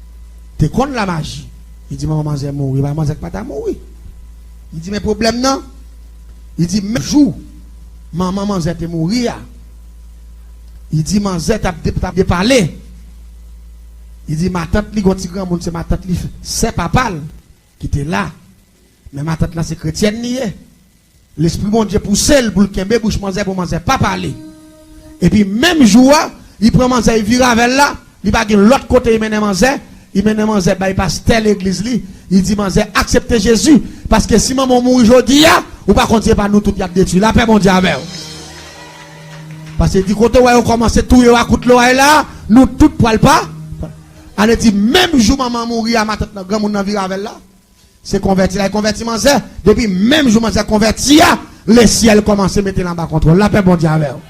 te konn lamaji." Li di, "Manman manzè mouri, e pa manzè k pa ta mouri." Li di, "Men pwoblèm nan," li di, "menm jou manman manzè te mouri a," li di, "manzè t ap de-, t ap depale." Li di, "Matant li, gon ti granmoun, se matant li, sè papa l, ki te la. Men matant lan se kretyèn li ye." Lespri Bondye pouse l pou l kenbe bouch manzè, pou manzè pa pale. Epi menm jou a, li pran manzè, li vire avè l la, li pa gen lòt kote li mennen manzè, li mennen manzè bay pastè legliz li, li di manzè aksepte Jezi, paske si manman w mouri jodi a, ou pa konn si se pa nou tout y ap detwi. Lapè Bondye avè w. Paske di kote w wè yo kòmanse touye w ak kout lòrèy la, nou tout pral pa. Ale di menm jou manman mouri a, matant nan, granmoun nan vire avè l la. Se konvèti la, li konvèti manzè. Depi menm jou manzè konvèti a, lesyèl kòmanse mete l anba kontwòl. Lapè Bondye avè w.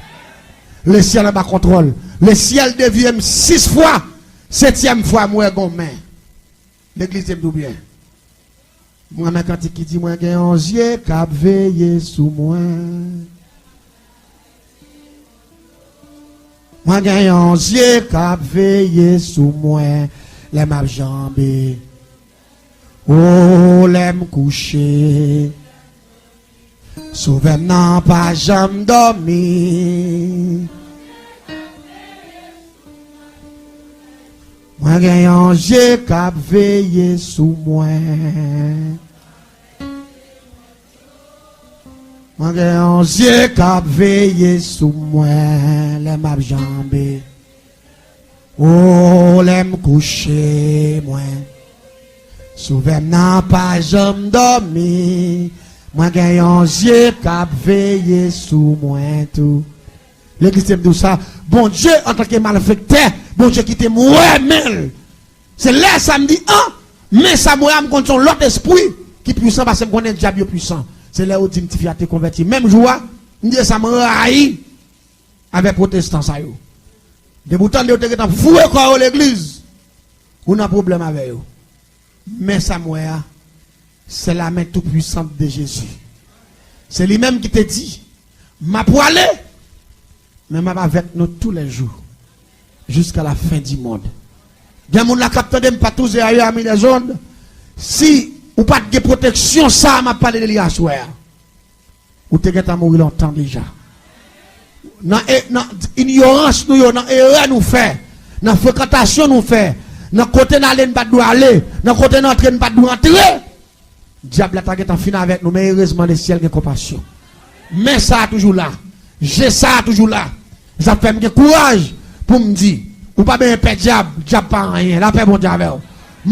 Lesyèl anba kontwòl. Lesyèl devye m sis fwa. Setyèm fwa, m wè gon men. Legliz, di m tou byen. M renmen kantik ki di, "Mwen gen yon zye k ap veye sou mwen. Mwen gen yon zye k ap veye sou mwen. Lè m ap janbe." O, lè m kouche, Sovè m nan pa janm dòmi. Mwen gen yon zye k ap veye sou mwen. Mwen gen yon zye k ap veye sou mwen lè m ap janbe. O, lè m kouche, mwen, Sovè m nan pa janm dòmi. Mwen gen yon zye k ap veye sou mwen tou. Legliz te m di w sa. Bondye, antanke malfektè, Bondye kite m wè men l. Se lè sa m di, an, men sa m wè a, m konn se yon lòt espri ki pwisan, paske m konnen dyab yo pwisan. Se lè yo di m tifi a te konvèti. Menm jou a, m di, e sa m rayi avèk pwotestan sa yo. Depi w tande yo te gentan foure kò yo legliz, ou nan pwoblèm avè yo. Men sa m wè a, c'est la main toute puissante de Jésus. Se li menm ki te di, m ap prale, men m ap avèk nou tou lè jou, jiska la fen di mond. Gen moun la k ap tande m, pa touze ailleurs, ami des ondes. Si ou pa t gen pwoteksyon sa a m ap pale de li aswè a, ou te gentan mouri lontan deja. Nan e-, nan inyorans nou yo, nan erè nou fè, nan frekantasyon nou fè, nan kote n ale n pa t dwe ale, nan kote n antre n pa t dwe antre, dyab la ta gentan fin avèk nou, men erezman lesyèl gen konpasyon. Men sa a toujou la, je sa a toujou la. Sa fè m gen kouraj pou m di, ou pa bezwen pè dyab, dyab pa anyen, lapè Bondye avè w.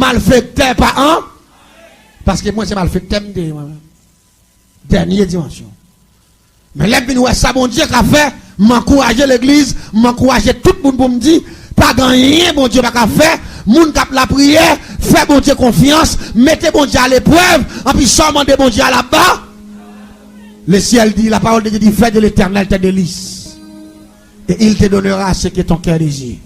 Malfektè pa an, paske mwen se malfektè m te ye mwen menm. Dènye dimansyon. Men lè m vin wè sa Bondye ka fè, m ankouraje legliz, m ankouraje tout moun pou m di, pa gen anyen Bondye pa ka fè. Moun k ap lapriyè, fè Bondye konfyans, mete Bondye aleprèv, anpi sa w mande Bondye a l ap ba. Le ciel dit, la parole de Dieu dit, fais de l'Éternel tes délices, et il te donnera ce que ton cœur désire.